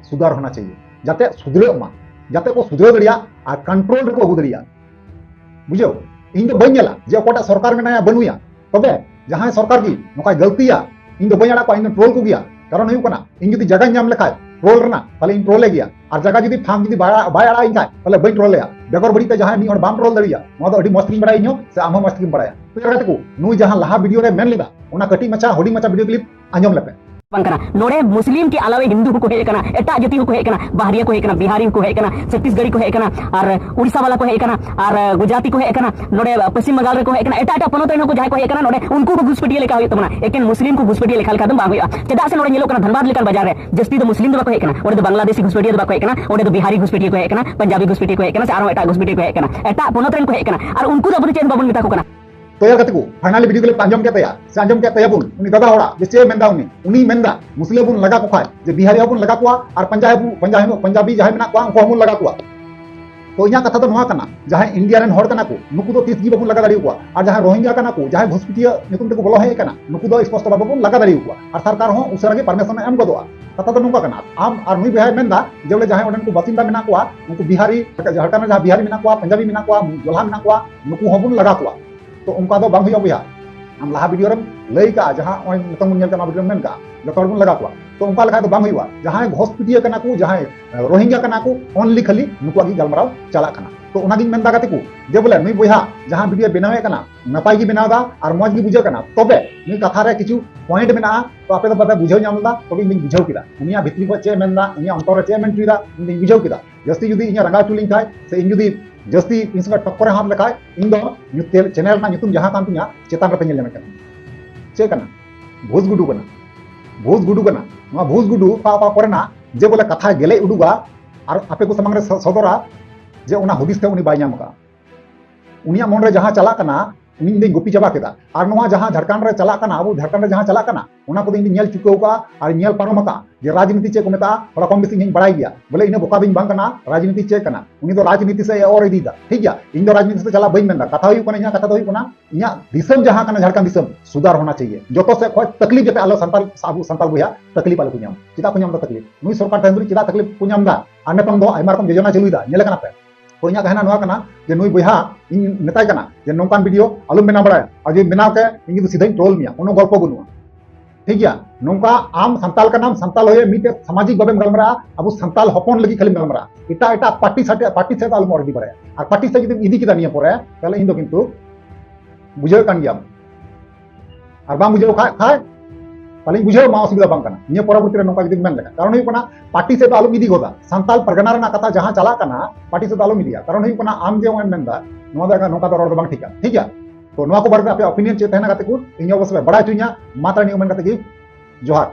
ᱥᱩᱫᱷᱟᱨ ᱦᱳᱱᱟ ᱪᱟᱦᱤᱭᱮ, ᱡᱟᱛᱮ ᱥᱩᱫᱷᱨᱟᱹᱜ ᱢᱟ, ᱡᱟᱛᱮ ᱠᱚ ᱥᱩᱫᱷᱨᱟᱹᱣ ᱫᱟᱲᱮᱭᱟᱜ ᱟᱨ ᱠᱚᱱᱴᱨᱳᱞ ᱨᱮᱠᱚ ᱟᱹᱜᱩ ᱫᱟᱲᱮᱭᱟᱜ᱾ ᱵᱩᱡᱷᱟᱹᱣ? ᱤᱧ ᱫᱚ ᱵᱟᱹᱧ ᱧᱮᱞᱟ ᱡᱮ ᱚᱠᱚᱭᱴᱟᱜ ᱥᱚᱨᱠᱟᱨ ᱢᱮᱱᱟᱭᱟ, ᱵᱟᱹᱱᱩᱭᱟ᱾ ᱛᱚᱵᱮ ᱡᱟᱦᱟᱸᱭ ᱥᱚᱨᱠᱟᱨ ᱜᱮ ᱱᱚᱝᱠᱟᱭ ᱜᱟᱹᱞᱛᱤᱭᱟ, ᱤᱧ ᱫᱚ ᱵᱟᱹᱧ ᱟᱲᱟᱜ ᱠᱚᱣᱟ, ᱤᱧ ᱫᱚ ᱴᱨᱳᱞ ᱠᱚᱜᱮᱭᱟ᱾ ᱠᱟᱨᱚᱱ ᱦᱩᱭᱩᱜ ᱠᱟᱱᱟ, ᱤᱧ ᱡᱩᱫᱤ ᱡᱟᱭᱜᱟᱧ ᱧᱟᱢ ᱞᱮᱠᱷᱟᱡ ᱴᱨᱳᱞ ᱨᱮᱱᱟᱜ, ᱛᱟᱦᱞᱮ ᱤᱧ ᱴᱨᱳᱞᱮ ᱜᱮᱭᱟ᱾ ᱟᱨ ᱡᱟᱭᱜᱟ ᱡᱩᱫᱤ ᱯᱷᱟᱨᱢ ᱡᱩᱫᱤ ᱵᱟᱭ, ᱵᱟᱭ ᱟᱲᱟᱜ ᱤᱧ ᱠᱷᱟᱡ, ᱛᱟᱦᱞᱮ ᱵᱟᱹᱧ ᱴᱨᱳᱞᱮᱭᱟ᱾ ᱵᱮᱜᱚᱨ ᱵᱟᱹᱲᱤᱡ ᱛᱮ ᱡᱟᱦᱟᱸᱭ ᱢᱤᱫ ᱦᱚᱲ ᱵᱟᱢ ᱴᱨᱳᱞ ᱫᱟᱲᱮᱭᱟᱜᱼᱟ, ᱱᱚᱣᱟ ᱫᱚ ᱟᱹᱰᱤ ᱢᱚᱡᱽ ᱛᱮᱜᱮᱧ ᱵᱟᱲᱟᱭᱟ ᱤᱧ ᱦᱚᱸ, ᱥᱮ ᱟᱢ ᱦᱚᱸ ᱢᱚᱡᱽ ᱛᱮᱜᱮᱢ ᱵᱟᱲᱟᱭᱟ᱾ ᱛᱚ ᱜᱟᱛᱮ ᱠᱚ, ᱱᱩᱭ ᱡᱟᱦᱟᱸ ᱞᱟᱦᱟ ᱵᱷᱤᱰᱤᱭᱳ ᱨᱮ ᱢᱮᱱ ᱞᱮᱫᱟ, ᱚᱱᱟ ᱠᱟᱹᱴᱤᱡ ᱢᱟᱪᱷᱟ, ᱦᱩᱰᱤᱧ ᱢᱟᱪᱷᱟ ᱵᱷᱤᱰᱤᱭᱳ ᱠᱞᱤᱯ ᱟᱸᱡᱚᱢ ᱞᱮᱯᱮ᱾ ᱵᱟᱝ ᱠᱟᱱᱟ᱾ ᱱᱚᱰᱮ ᱢᱩᱥᱞᱤᱢ ᱠᱤ ᱟᱞᱟᱣᱮ ᱦᱤᱱᱫᱩ ᱦᱚᱸᱠᱚ ᱦᱮᱡ ᱟᱠᱟᱱᱟ, ᱮᱴᱟᱜ ᱡᱟᱹᱛᱤ ᱦᱚᱸᱠᱚ ᱦᱮᱡ ᱟᱠᱟᱱᱟ, ᱵᱟᱦᱨᱤᱭᱟ ᱠᱚ ᱦᱮᱡ ᱟᱠᱟᱱᱟ, ᱵᱤᱦᱟᱨᱤ ᱦᱚᱸᱠᱚ ᱦᱮᱡ ᱟᱠᱟᱱᱟ, ᱪᱷᱚᱛᱤᱥᱜᱚᱲᱤ ᱠᱚ ᱦᱮᱡ ᱟᱠᱟᱱᱟ, ᱟᱨ ᱩᱲᱤᱥᱥᱟ ᱵᱟᱞᱟ ᱠᱚ ᱦᱮᱡ ᱟᱠᱟᱱᱟ, ᱱᱚᱰᱮ ᱯᱚᱥᱪᱤᱢ ᱵᱟᱝᱜᱟᱞ ᱨᱮᱠᱚ ᱦᱮᱡ ᱟᱠᱟᱱᱟ, ᱮᱴᱟᱜ ᱮᱴᱟᱜ ᱯᱚᱱᱚᱛ ᱨᱮᱱ ᱦᱚᱸᱠᱚ ᱡᱟᱦᱟᱸᱭ ᱠᱚ ᱦᱮᱡ ᱟᱠᱟᱱᱟ, ᱱᱚᱰᱮ ᱩᱱᱠᱩ ᱠᱚ ᱜᱷᱩᱥᱯᱮᱴᱤᱭᱟᱹ ᱞᱮᱠᱟ ᱦᱩᱭᱩᱜ ᱛᱟᱵᱚᱱᱟ᱾ ᱮᱠᱮᱱ ᱢᱩᱥᱞᱤᱢ ᱠᱚ ᱜᱷᱩᱥᱯᱮᱴᱤᱭᱟᱹ ᱞᱮᱠᱷᱟ ᱞᱮᱠᱷᱟᱱ ᱫᱚ ᱵᱟᱝ ᱦᱩᱭᱩᱜᱼᱟ᱾ ᱪᱮᱫᱟᱜ ᱥᱮ ᱱᱚᱰᱮ ᱧᱮᱞᱚᱜ ᱠᱟᱱᱟ, ᱫᱷᱟᱱᱵᱟᱫᱽ ᱞᱮᱠᱟᱱ ᱵᱟᱡᱟᱨ ᱨᱮ ᱡᱟᱹᱥᱛᱤ ᱫᱚ ᱢᱩᱥᱞᱤᱢ ᱫᱚ ᱵᱟᱠᱚ ᱦᱮᱡ ᱟᱠᱟᱱᱟ, ᱚᱸᱰᱮ ᱫᱚ ᱵᱟᱝᱞᱟᱫᱮᱥᱤ ᱜᱷᱩᱥᱯᱮᱴᱤᱭᱟᱹ ᱫᱚ ᱵᱟᱠᱚ ᱦᱮᱡ ᱟᱠᱟᱱᱟ, ᱚᱸᱰᱮ ᱫᱚ ᱵᱤᱦᱟᱨᱤ ᱜᱷᱩᱥᱯᱮᱴᱤᱭᱟᱹ ᱠᱚ ᱦᱮᱡ ᱟᱠᱟᱱᱟ, ᱯᱟᱧᱡᱟᱵᱤ ᱜᱷᱩᱥᱯᱮᱴᱤᱭᱟᱹ ᱠᱚ ᱦᱮᱡ ᱟᱠᱟᱱᱟ, ᱥᱮ ᱟᱨᱦᱚᱸ ᱮᱴᱟᱜ ᱜᱷᱩᱥᱯᱮᱴᱤᱭᱟᱹ ᱠᱚ ᱦᱮᱡ ᱟᱠᱟᱱᱟ᱾ ᱮᱴᱟᱜ ᱯᱚᱱᱚᱛ ᱨᱮᱱ ᱠᱚ ᱦᱮᱡ ᱟᱠᱟᱱᱟ, ᱟᱨ ᱩᱱᱠᱩ ᱫᱚ ᱟᱵᱚ ᱫᱚ ᱪᱮᱫ ᱦᱚᱸ ᱵᱟᱵᱚᱱ ᱢᱮᱛᱟ ᱠᱚ ᱠᱟᱱᱟ᱾ ᱛᱚ ᱭᱟᱨ ᱜᱟᱛᱮ ᱠᱚ, finally video ᱜᱮᱞᱮ ᱟᱸᱡᱚᱢ ᱠᱮᱫ ᱛᱟᱭᱟ, ᱥᱮ ᱟᱸᱡᱚᱢ ᱠᱮᱫ ᱛᱟᱭᱟᱵᱚᱱ᱾ ᱩᱱᱤ ᱫᱟᱫᱟ ᱦᱚᱲᱟᱜ ᱡᱮ ᱪᱮᱫ ᱮ ᱢᱮᱱᱫᱟ, ᱩᱱᱤ ᱩᱱᱤᱭ ᱢᱮᱱᱫᱟ ᱢᱩᱥᱞᱟᱹ ᱵᱚᱱ ᱞᱟᱜᱟ ᱠᱚ ᱠᱷᱟᱡ, ᱡᱮ ᱵᱤᱦᱟᱨᱤ ᱦᱚᱸᱵᱚᱱ ᱞᱟᱜᱟ ᱠᱚᱣᱟ, ᱟᱨ ᱯᱟᱧᱡᱟᱵᱤ ᱦᱚᱸ, ᱯᱟᱧᱡᱟᱵᱤ ᱯᱟᱧᱡᱟᱵᱤ ᱡᱟᱦᱟᱸᱭ ᱢᱮᱱᱟᱜ ᱠᱚᱣᱟ ᱩᱱᱠᱩ ᱦᱚᱸᱵᱚᱱ ᱞᱟᱜᱟ ᱠᱚᱣᱟ᱾ ᱛᱚ ᱤᱧᱟᱹᱜ ᱠᱟᱛᱷᱟ ᱫᱚ ᱱᱚᱣᱟ ᱠᱟᱱᱟ, ᱡᱟᱦᱟᱸᱭ ᱤᱱᱰᱤᱭᱟ ᱨᱮᱱ ᱦᱚᱲ ᱠᱟᱱᱟ ᱠᱚ, ᱱᱩᱠᱩ ᱫᱚ ᱛᱤᱥ ᱜᱮ ᱵᱟᱵᱚᱱ ᱞᱟᱜᱟ ᱫᱟᱲᱮ ᱟᱠᱚᱣᱟ᱾ ᱟᱨ ᱡᱟᱦᱟᱸᱭ ᱨᱳᱦᱤᱝᱜᱟ ᱠᱟᱱᱟ ᱠᱚ, ᱡᱟᱦᱟᱸᱭ ᱜᱷᱩᱥᱯᱤᱴᱤᱭᱟᱹ ᱧᱩᱛᱩᱢ ᱛᱮᱠᱚ ᱵᱚᱞᱚ ᱦᱮᱡ ᱟᱠᱟᱱᱟ, ᱱᱩᱠᱩ ᱫᱚ ᱥᱯᱚᱥᱴᱚ ᱵᱷᱟᱵᱮ ᱵᱚᱱ ᱞᱟᱜᱟ ᱫᱟᱲᱮ ᱟᱠᱚᱣᱟ᱾ ᱟᱨ ᱥᱚᱨᱠᱟᱨ ᱦᱚᱸ ᱩᱥᱟᱹᱨᱟ ᱜᱮ permission ᱮ ᱮᱢ ᱜᱚᱫᱚᱜᱼᱟ᱾ ᱠᱟᱛᱷᱟ ᱫᱚ ᱱᱚᱝᱠᱟ ᱠᱟᱱᱟ, ᱟᱢ ᱟᱨ ᱱᱩᱭ ᱵᱚᱭᱦᱟᱭ ᱢᱮᱱᱫᱟ ᱡᱮ ᱵᱚᱞᱮ ᱡᱟᱦᱟᱸᱭ ᱚᱸᱰᱮᱱ ᱠᱚ ᱵᱟᱥᱤᱱᱫᱟ ᱢᱮᱱᱟᱜ ᱠᱚᱣᱟ, ᱩᱱᱠᱩ ᱵᱤᱦᱟᱨᱤ, ᱡᱷᱟᱲᱠᱷᱚᱸᱰ ᱨᱮ ᱡᱟᱦᱟᱸ ᱵᱤᱦᱟᱨᱤ ᱢᱮᱱᱟᱜ ᱠᱚᱣᱟ, ᱯᱟᱧᱡᱟᱵᱤ ᱢᱮᱱᱟᱜ ᱠᱚᱣᱟ, ᱡᱚᱞᱦᱟ ᱢᱮᱱᱟᱜ ᱠᱚᱣᱟ, ᱱᱩᱠᱩ ᱦᱚᱸᱵᱚᱱ ᱞᱟᱜᱟ ᱠᱚᱣᱟ᱾ ᱛᱚ ᱚᱱᱠᱟ ᱫᱚ ᱵᱟᱝ ᱦᱩᱭᱩᱜᱼᱟ ᱵᱚᱭᱦᱟ᱾ ᱟᱢ ᱞᱟᱦᱟ video ᱨᱮᱢ ᱞᱟᱹᱭ ᱠᱟᱜᱼᱟ, ᱡᱟᱦᱟᱸ ᱱᱚᱜᱼᱚᱭ ᱱᱤᱛᱚᱝ ᱵᱚᱱ ᱧᱮᱞ ᱠᱟᱜ, ᱚᱱᱟ video ᱨᱮᱢ ᱢᱮᱱ ᱠᱟᱜᱼᱟ, ᱡᱚᱛᱚ ᱦᱚᱲ ᱵᱚᱱ ᱞᱟᱜᱟ ᱠᱚᱣᱟ᱾ ᱛᱚ ᱚᱱᱠᱟ ᱞᱮᱠᱷᱟᱡ ᱫᱚ ᱵᱟᱝ ᱦᱩᱭᱩᱜᱼᱟ᱾ ᱡᱟᱦᱟᱸᱭ ᱜᱷᱩᱥᱯᱤᱴᱤᱭᱟᱹ ᱠᱟᱱᱟ ᱠᱚ, ᱡᱟᱦᱟᱸᱭ ᱨᱳᱦᱤᱝᱜᱟ ᱠᱟᱱᱟ ᱠᱚ, only ᱠᱷᱟᱹᱞᱤ ᱱᱩᱠᱩᱣᱟᱜ ᱜᱮ ᱜᱟᱞᱢᱟᱨᱟᱣ ᱪᱟᱞᱟᱜ ᱠᱟᱱᱟ᱾ ᱛᱚ ᱚᱱᱟᱜᱤᱧ ᱢᱮᱱᱫᱟ ᱜᱟᱛᱮ ᱠᱚ, ᱡᱮ ᱵᱚᱞᱮ ᱱᱩᱭ ᱵᱚᱭᱦᱟ ᱡᱟᱦᱟᱸ video ᱵᱮᱱᱟᱣᱮᱫ ᱠᱟᱱᱟ, ᱱᱟᱯᱟᱭ ᱜᱮ ᱵᱮᱱᱟᱣ ᱮᱫᱟ ᱟᱨ ᱢᱚᱡᱽ ᱜᱮ ᱵᱩᱡᱷᱟᱹᱜ ᱠᱟᱱᱟ, ᱛᱚᱵᱮ ᱱᱩᱭ ᱠᱟᱛᱷᱟ ᱨᱮ ᱠᱤᱪᱷᱩ point ᱢᱮᱱᱟᱜᱼᱟ, ᱛᱚ ᱟᱯᱮ ᱫᱚ ᱵᱟᱯᱮ ᱵᱩᱡᱷᱟᱹᱣ ᱧᱟᱢ ᱞᱮᱫᱟ, ᱛᱚᱵᱮ ᱤᱧ ᱫᱚᱧ ᱵᱩᱡᱷᱟᱹᱣ ᱠᱮᱫᱟ᱾ ᱩᱱᱤᱭᱟᱜ ᱵᱷᱤᱛᱨᱤ ᱠᱷᱚᱱ ᱪᱮᱫ ᱮ ᱢᱮᱱᱫᱟ, ᱩᱱᱤᱭᱟᱜ ᱚᱱᱛᱚᱨ ᱨᱮ ᱪᱮᱫ ᱮ ᱢᱮᱱ ᱦᱚᱪᱚᱭᱮᱫᱟ, ᱤᱧ ᱫᱚᱧ ᱵᱩᱡᱷᱟᱹᱣ ᱠᱮᱫᱟ᱾ ᱡᱟᱹᱥᱛᱤ ᱡᱩᱫᱤ ᱤᱧᱮ ᱨᱟᱸᱜᱟᱣ ᱦᱚᱪᱚ ᱞᱤᱧ ᱠᱷᱟᱡ, ᱥᱮ ᱤᱧ ᱡᱩᱫᱤ ᱡᱟᱹᱥᱛᱤ ᱤᱧ ᱥᱚᱸᱜᱮ ᱴᱚᱠᱠᱚᱨᱮ ᱦᱟᱛ ᱞᱮᱠᱷᱟᱡ, ᱤᱧ ᱫᱚ ᱧᱩ-, ᱛᱮ-, channel ᱨᱮᱱᱟᱜ ᱧᱩᱛᱩᱢ ᱡᱟᱦᱟᱸ ᱠᱟᱱ ᱛᱤᱧᱟ, ᱪᱮᱛᱟᱱ ᱨᱮᱯᱮ ᱧᱮᱞ ᱧᱟᱢᱮᱫ ᱠᱟᱱᱟ᱾ ᱪᱮᱫ ᱠᱟᱱᱟ? ᱵᱷᱩᱥ ᱜᱩᱰᱩ ᱠᱟᱱᱟ᱾ ᱵᱷᱩᱥ ᱜᱩᱰᱩ ᱠᱟᱱᱟ᱾ ᱱᱚᱣᱟ ᱵᱷᱩᱥ ᱜᱩᱰᱩ ᱚᱠᱟ ᱚᱠᱟ ᱠᱚᱨᱮᱱᱟᱜ ᱡᱮ ᱵᱚᱞᱮ ᱠᱟᱛᱷᱟᱭ ᱜᱮᱞᱮᱡ ᱩᱰᱩᱠᱟ ᱟᱨ ᱟᱯᱮ ᱠᱚ ᱥᱟᱢᱟᱝ ᱨᱮ ᱥᱚ-, ᱥᱚᱫᱚᱨᱟ, ᱡᱮ ᱚᱱᱟ ᱦᱩᱫᱤᱥ ᱛᱮ ᱩᱱᱤ ᱵᱟᱭ ᱧᱟᱢ ᱟᱠᱟᱫᱼᱟ᱾ ᱩᱱᱤᱭᱟᱜ ᱢᱚᱱ ᱨᱮ ᱡᱟᱦᱟᱸ ᱪᱟᱞᱟᱜ ᱠᱟᱱᱟ, ᱩᱱᱤ ᱤᱧ ᱫᱚᱧ ᱜᱩᱯᱤ ᱪᱟᱵᱟ ᱠᱮᱫᱟ᱾ ᱟᱨ ᱱᱚᱣᱟ ᱡᱟᱦᱟᱸ ᱡᱷᱟᱲᱠᱷᱚᱸᱰ ᱨᱮ ᱪᱟᱞᱟᱜ ᱠᱟᱱᱟ, ᱟᱵᱚ ᱡᱷᱟᱲᱠᱷᱚᱸᱰ ᱨᱮ ᱡᱟᱦᱟᱸ ᱪᱟᱞᱟᱜ ᱠᱟᱱᱟ, ᱚᱱᱟ ᱠᱚᱫᱚ ᱤᱧ ᱫᱚᱧ ᱧᱮᱞ ᱪᱩᱠᱟᱹᱣ ᱠᱟᱜᱼᱟ ᱟᱨ ᱧᱮᱞ ᱯᱟᱨᱚᱢ ᱟᱠᱟᱜᱼᱟ ᱡᱮ ᱨᱟᱡᱽᱱᱤᱛᱤ ᱪᱮᱫ ᱠᱚ ᱢᱮᱛᱟᱜᱼᱟ, ᱛᱷᱚᱲᱟ ᱠᱚᱢ ᱵᱮᱥᱤ ᱤᱧ ᱦᱚᱧ ᱵᱟᱲᱟᱭ ᱜᱮᱭᱟ᱾ ᱵᱚᱞᱮ ᱤᱧ ᱫᱚ ᱵᱚᱠᱟ ᱫᱚᱧ ᱵᱟᱝ ᱠᱟᱱᱟ, ᱨᱟᱡᱽᱱᱤᱛᱤ ᱪᱮᱫ ᱠᱟᱱᱟ᱾ ᱩᱱᱤ ᱫᱚ ᱨᱟᱡᱽᱱᱤᱛᱤ ᱥᱮᱫ ᱮ ᱚᱨ ᱤᱫᱤᱭᱮᱫᱟ, ᱴᱷᱤᱠ ᱜᱮᱭᱟ᱾ ᱤᱧ ᱫᱚ ᱨᱟᱡᱽᱱᱤᱛᱤ ᱥᱮᱫ ᱪᱟᱞᱟᱜ ᱵᱟᱹᱧ ᱢᱮᱱᱫᱟ, ᱠᱟᱛᱷᱟ ᱦᱩᱭᱩᱜ ᱠᱟᱱᱟ, ᱤᱧᱟᱹᱜ ᱠᱟᱛᱷᱟ ᱫᱚ ᱦᱩᱭᱩᱜ ᱠᱟᱱᱟ, ᱤᱧᱟᱹᱜ ᱫᱤᱥᱚᱢ ᱡᱟᱦᱟᱸ ᱠᱟᱱᱟ ᱡᱷᱟᱲᱠᱷᱚᱸᱰ ᱫᱤᱥᱚᱢ, ᱥᱩᱫᱷᱟᱨ ᱦᱚᱱᱟ ᱪᱟᱦᱤᱭᱮ᱾ ᱡᱚᱛᱚ ᱥᱮᱫ ᱠᱷᱚᱱ ᱛᱟᱠᱞᱤᱯ ᱡᱟᱛᱮ ᱟᱞᱚ ᱥᱟᱱᱛᱟᱞ, ᱟᱵᱚ ᱥᱟᱱᱛᱟᱞ ᱵᱚᱭᱦᱟ ᱛᱟᱠᱞᱤᱯ ᱟᱞᱚ ᱠᱚ ᱧᱟᱢ᱾ ᱪᱮᱫᱟᱜ ᱠᱚ ᱧᱟᱢ ᱮᱫᱟ ᱛᱟᱠᱞᱤᱯ? ᱱᱩᱭ ᱥᱚᱨᱠᱟᱨ ᱛᱟᱦᱮᱱ ᱛᱩᱞᱩᱡ ᱪᱮᱫᱟᱜ ᱛᱟᱠᱞᱤᱯ ᱠᱚ ᱧᱟᱢ ᱮᱫᱟ? ᱟᱨ ᱱᱤᱛᱚᱝ ᱫᱚ ᱟᱭᱢᱟ ᱨᱚᱠᱚᱢ ᱡᱳᱡᱚᱱᱟ ᱪᱟᱹᱞᱩᱭᱮᱫᱟ, ᱧᱮᱞ ᱠᱟᱱᱟ ᱯᱮ᱾ ᱛᱚ ᱤᱧᱟᱹᱜ ᱠᱟᱛᱷᱟ ᱱᱚᱣᱟ ᱠᱟᱱᱟ ᱡᱮ ᱱᱩᱭ ᱵᱚᱭᱦᱟ ᱤᱧ ᱢᱮᱛᱟᱭ ᱠᱟᱱᱟ ᱡᱮ ᱱᱚᱝᱠᱟᱱ video ᱟᱞᱚᱢ ᱵᱮᱱᱟᱣ ᱵᱟᱲᱟᱭᱟ, ᱟᱨ ᱡᱩᱫᱤ ᱵᱮᱱᱟᱣ ᱠᱮ, ᱤᱧ ᱠᱤᱱᱛᱩ ᱥᱤᱫᱷᱟᱹᱧ troll ᱢᱮᱭᱟ, ᱠᱳᱱᱳ ᱜᱚᱞᱯᱚ ᱵᱟᱹᱱᱩᱜᱼᱟ᱾ ᱴᱷᱤᱠ ᱜᱮᱭᱟ, ᱱᱚᱝᱠᱟ ᱟᱢ ᱥᱟᱱᱛᱟᱞ ᱠᱟᱱᱟᱢ, ᱥᱟᱱᱛᱟᱞ ᱦᱩᱭᱮ ᱢᱤᱫᱴᱮᱡ ᱥᱟᱢᱟᱡᱤᱠ ᱵᱷᱟᱵᱮᱢ ᱜᱟᱞᱢᱟᱨᱟᱜᱼᱟ, ᱟᱵᱚ ᱥᱟᱱᱛᱟᱞ ᱦᱚᱯᱚᱱ ᱞᱟᱹᱜᱤᱫ ᱠᱷᱟᱹᱞᱤᱢ ᱜᱟᱞᱢᱟᱨᱟᱜᱼᱟ, ᱮᱴᱟᱜ ᱮᱴᱟᱜ ᱯᱟᱨᱴᱤ ᱥᱟᱛᱮ, ᱯᱟᱨᱴᱤ ᱥᱮᱫ ᱫᱚ ᱟᱞᱚᱢ ᱚᱨ ᱤᱫᱤ ᱵᱟᱲᱟᱭᱟ᱾ ᱟᱨ ᱯᱟᱨᱴᱤ ᱥᱮᱫ ᱡᱩᱫᱤᱢ ᱤᱫᱤ ᱠᱮᱫᱟ ᱱᱤᱭᱟᱹ ᱯᱚᱨᱮ, ᱛᱟᱦᱞᱮ ᱤᱧ ᱫᱚ ᱠᱤᱱᱛᱩ ᱵᱩᱡᱷᱟᱹᱣ ᱠᱟᱱ ᱜᱮᱭᱟᱢ᱾ ᱟᱨ ᱵᱟᱝ ᱵᱩᱡᱷᱟᱹᱣ ᱠᱷᱟᱡ, ᱠᱷᱟᱡ ᱛᱟᱦᱞᱮᱧ ᱵᱩᱡᱷᱟᱹᱣ ᱢᱟ, ᱚᱥᱩᱵᱤᱫᱷᱟ ᱵᱟᱝ ᱠᱟᱱᱟ᱾ ᱱᱤᱭᱟᱹ ᱯᱚᱨᱚᱵᱚᱨᱛᱤ ᱨᱮ ᱱᱚᱝᱠᱟ ᱡᱩᱫᱤᱢ ᱢᱮᱱ ᱞᱮᱠᱷᱟᱱ, ᱠᱟᱨᱚᱱ ᱦᱩᱭᱩᱜ ᱠᱟᱱᱟ ᱯᱟᱨᱴᱤ ᱥᱮᱫ ᱫᱚ ᱟᱞᱚᱢ ᱤᱫᱤ ᱜᱚᱫᱟ᱾ ᱥᱟᱱᱛᱟᱞ ᱯᱟᱨᱜᱟᱱᱟ ᱨᱮᱱᱟᱜ ᱠᱟᱛᱷᱟ ᱡᱟᱦᱟᱸ ᱪᱟᱞᱟᱜ ᱠᱟᱱᱟ, ᱯᱟᱨᱴᱤ ᱥᱮᱫ ᱫᱚ ᱟᱞᱚᱢ ᱤᱫᱤᱭᱟ᱾ ᱠᱟᱨᱚᱱ ᱦᱩᱭᱩᱜ ᱠᱟᱱᱟ ᱟᱢ ᱡᱮ ᱱᱚᱜᱼᱚᱭ ᱮᱢ ᱢᱮᱱᱫᱟ, ᱱᱚᱣᱟ ᱫᱚ ᱱᱚᱝᱠᱟ ᱫᱚ ᱨᱚᱲ ᱫᱚ ᱵᱟᱝ ᱴᱷᱤᱠᱟ, ᱴᱷᱤᱠ ᱜᱮᱭᱟ? ᱛᱚ ᱱᱚᱣᱟ ᱠᱚ ᱵᱟᱨᱮᱛᱮ ᱟᱯᱮᱭᱟᱜ opinion ᱪᱮᱫ ᱛᱟᱦᱮᱱᱟ ᱜᱟᱛᱮ ᱠᱚ, ᱤᱧ ᱚᱵᱚᱥᱥᱳᱭ ᱯᱮ ᱵᱟᱲᱟᱭ ᱦᱚᱪᱚᱧᱟ᱾ ᱢᱟ ᱛᱟᱦᱞᱮ ᱱᱤᱭᱟᱹ ᱢᱮᱱ ᱠᱟᱛᱮ ᱜᱮ ᱡᱚᱦᱟᱨ᱾